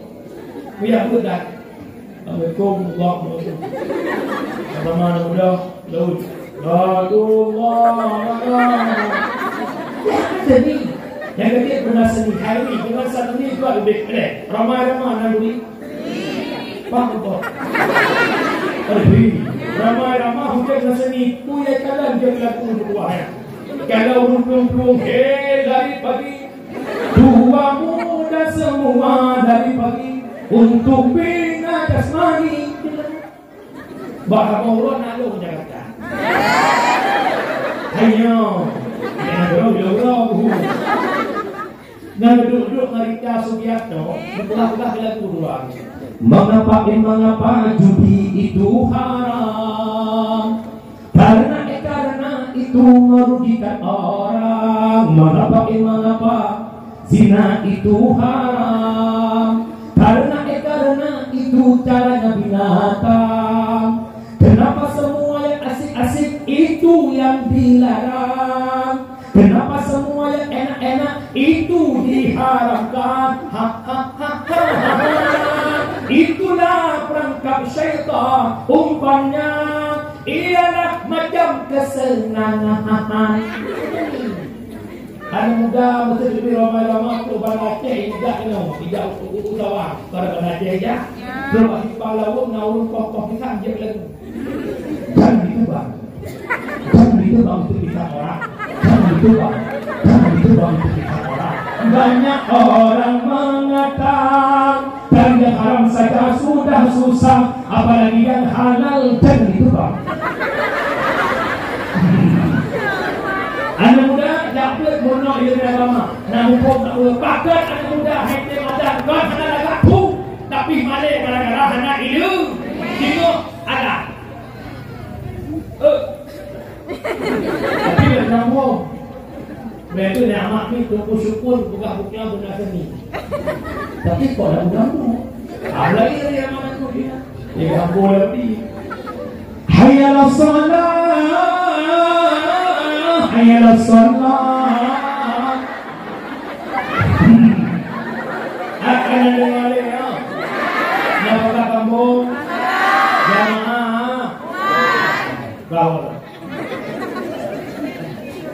Kuya, aku dah. Assalamualaikum warahmatullahi wabarakatuh. Sama-sama muda, laut. Warahmatullahi wabarakatuh. Ya, seni. Yang ketiga, pernah seni. Hari ini, dengan satu ni juga lebih keren. Ramai-ramai anak murid. Faham tak? Aduh, ramai-ramai hujan rasa ni, kuya jalan dia berlaku untuk wahai. Kalau ureueng plueng-plueng, hei, dari pagi. Tua muda semua dari pagi. Untuk bina jasmani. Bah, abang urut nak lu Jakarta. Ayo. Jangan dulu, dulu, dulu. Ngon duek-duek ngon Rita Sugiarto, meupeugah-peugah lagu dua. Mengapa, eh, mengapa judi itu haram? Karena, eh, karena itu merugikan orang. Mengapa, eh, mengapa zina itu haram? Karena, eh, karena itu caranya binatang. Kenapa semua yang asik-asik itu yang dilarang? Kenapa semua yang enak-enak itu diharamkan? Ha, ha, ha, ha, ha, ha. Itulah perangkap syaitan, umpannya ialah macam kesenangan. Anak muda mesti lebih ramai-ramai tu bana Aceh, ingat kena, ingat u-, u-, u-, usaha. Pada bana Aceh, ya? Ya. Terus bagi pahlawan, nak urun kokoh pisang, dia lagu. Jangan gitu, Bang. Jangan gitu, Bang, itu fitnah orang. Jangan gitu, Bang. Jangan gitu, Bang, itu fitnah orang. Banyak orang mengatakan yang haram saja sudah susah, apalagi yang halal. Jangan gitu, Bang. Pakat aneuk muda hai tém adan, kon hana lagak phu, tapi malèe gara-gara hana ileumèe. Singoh adan. Eh. Tapi dak nyambung. Beutôi nyan amak ni Teungku Syukur peugah buku beuna seni. Tapi kok dak nyambung? Ada lagi dari amanah tu dia. Dia nyambung lagi. Hayya 'alas shalah, hayya 'alas shalah. Hmm. Akan ada balik, ya. Nak peugah kampung? Jamaah. Bawa.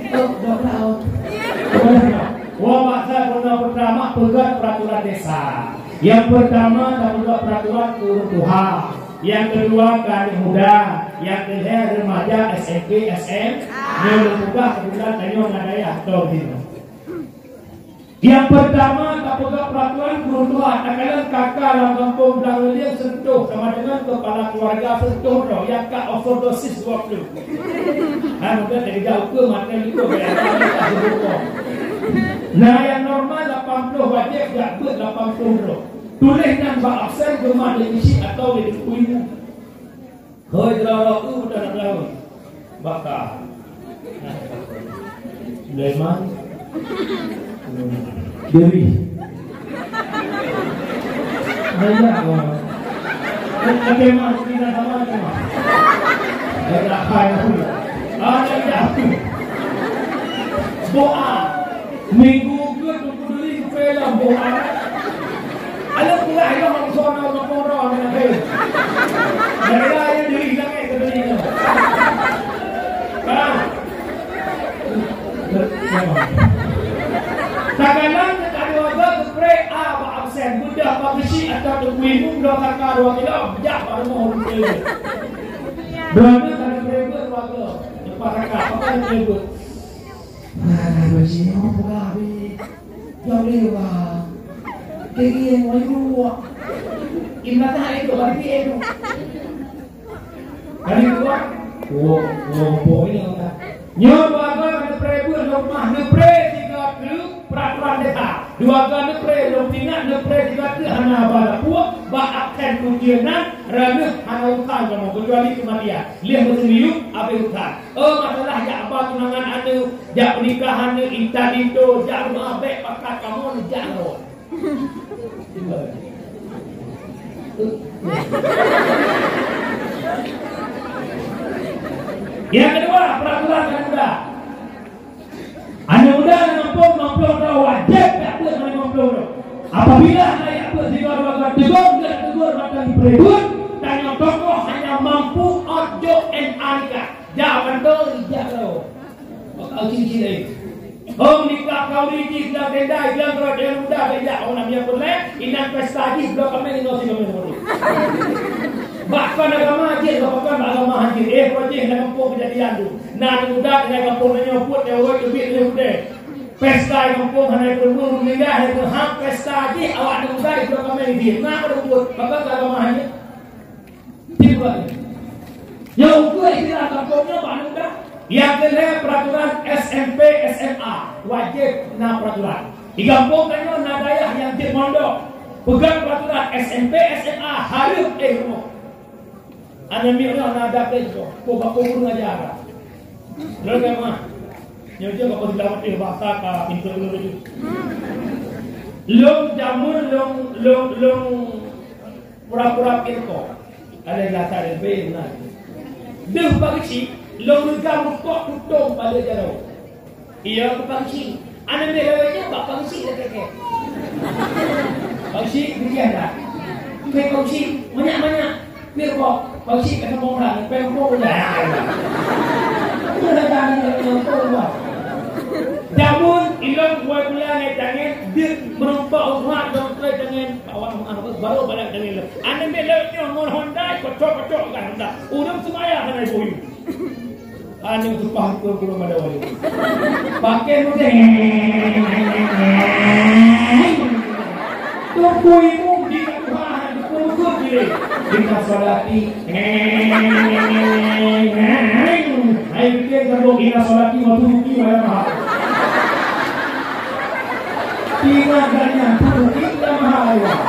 Oh, dah tahu. Wah, masa pernah pertama peugah peraturan desa. Yang pertama, tapeugah peraturan ureueng tuha. Yang kedua, keu aneuk muda. Yang ketiga, remaja, S M P, S M A. Nyoe lôn peugah kebetulan tanyoe ngon dayah, beutôi. Yang pertama, tapeugah peraturan ureueng tuha. Takalon kaka lam gampông Blang Reulieng seuntuh sama dengan kepala keluarga seuntuh droe nyang ka overdosis dua puluh. Nah, mungkin dari jauh ke mata itu, ya. Nah, yang normal lapan puluh wajib, jak beuet lapan puluh droe. Tuléh nyan bak absen, geumat lé bisi atau lé teungku imeum. Hôi, droe-droe, u, beutôi na droe. Baka. Sulaiman. Diri. Banyak, wah. Oke, Mak, kita sama aja, Mak. Ada apa ya? Ada ya. Doa. Minggu ke Teungku Duri geupeu lom boh aneuk. Aneuk pula ilong lam soe na meukeurong aneuk keu. Gara-gara nyan Duri sangat keu Duri nyoe. Ka. Takalon teuka dua go geupreh A bak absen, beudah bak beusi atau teungku imeum dua kaka dua kilo, jak bak rumoh ureueng keu. Droeneuh ka geupreh beuet dua go. Leupah kaka, apa geupreh beuet? Ah, beusi nyoe peugah habéh. Jauh lé, Bang. Kiri yang wajib. Im belakang itu, bagi itu. Kali dua. Wo, wo, wo, ini kan. Nyoe bagaimana neupreh beuet lom mah, neupreh tiga keu peraturan desa. Dua ga neupreh lom ingat, neupreh tiga keu hana bala puak, bak akan ujian nan, raneuh hana urusan kamoe, kecuali kematian. Lheuh meuseumiyueb, habéh urusan. Oh, masalah jak ba tunangan aneuk, jak pernikahan aneuk, intan linto, jak rumoh abék pakat kamoe neujak lom. Yang kedua, peraturan aneuk muda. Aneuk muda nyang muphom lima ploh droe wajéb jak beuet lima ploh droe. Apabila hana jak beuet sidroe dua droe teugor, geuteugor mantong jipreh beuet, tanyoe tokoh hana mampu ot jok N A nikah. Jak mantong jak droe. Maka uji-uji laén. Hom nikah kauri jih bilang tenda, bilang droe aneuk muda, beda. Oh, Nabi Yakub lé, inan pesta jih, bloe kaméng, inoe si kaméng seperti. Bahkan agama jih, bahkan agama haji. Eh, kok jih, dalam kampung kejadian tu. Nah, aneuk muda, dalam kampung nyoe, buet, nyoe, buet, teubiet, nyoe, buet. Pesta kampung, hana peureumeun, meuninggai, hana peureumeun, pesta jih, awak aneuk muda, bloe kaméng jih. Nah, pada buet, bahkan agama haji. Tiba. Nyang ukeue istilah gampông nyoe bak aneuk muda. Nyang keulhèe peraturan S M P, S M A, wajéb na peraturan. Di gampông tanyoe na dayah nyang jeuet mondok. Peugah peraturan S M P, S M A hareuem éh rumoh. Aneuk miet nyoe na adat éh rumoh. Ko bak ko guru ngajar. Lôn ka mah. Nyoe jeuet bak ko silamat éh bahasa ka pintoe ulôn laju. Lôn jameun lôn, lôn, lôn Pura-pura pirko. Ada rasa lebih benar. Deuh bak geuchik, lôn reugam rukok tutong pada jaroe. Iya, bak geuchik. Aneuk lé lawét nyan bak geuchik lagèe kèe. Bak geuchik, demikian dah. Kèe bak geuchik, banyak-banyak. Pirko, bak geuchik ka sambông dah, pèng rukok udah. Udah dah, dah, dah, dah, dah. Jameun ilôn dua bulan ngon tangen, deuh meureumpok umat dong trek tangen, awak maaf, baru balik tangen lom. Aneuk miet lawét nyoe ngon Honda, kocok-kocok kan Honda. Ureueng seumayang hana ibu. Aneuk tupah ukeue gurèe mada wali. Pakai mudeng. Teungku imeum di Tuhan, teungku diri. Inna sholati. Hai, pikir kamu inna sholati wa nusuki wa mahal. Nyan, nyan, nyan, nyan, nyan, nyan.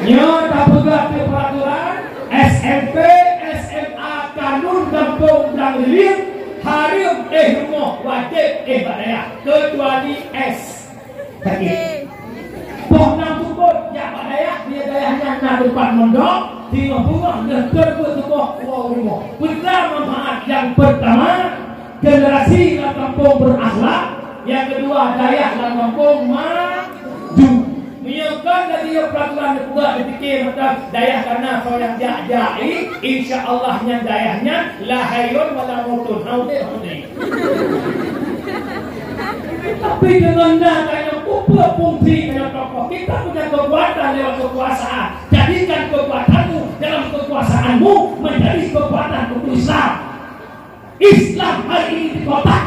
Nyoe tapeugah keu peraturan S M P, S M A, kanun gampông dan lilin, hareuem éh rumoh, wajéb éh bak dayah, keucuali S. Sakét. Poh nam sukot jak bak dayah, di dayah nyan na teumpat mondok, singoh beungoh lheueh teupeu tuboh woe rumoh. Peue manfaat nyang peurtama, generasi lam gampông beurakhlak, nyang keudua dayah lam gampông maju. Meunyoe kon lagèe nyoe peuraturan neupeugah, neupiké mantong dayah kana soe nyang jak-jak, i, insya Allah nyan dayah nyan la hayyun wa la mautun. Hana udép, hana udép. Tapi deungon na tanyoe peue fungsi tanyoe tokoh, kita punya kekuatan lewat kekuasaan. Jadikan kekuatanmu dalam kekuasaanmu menjadi kekuatan untuk Islam. Islam hari ini di kota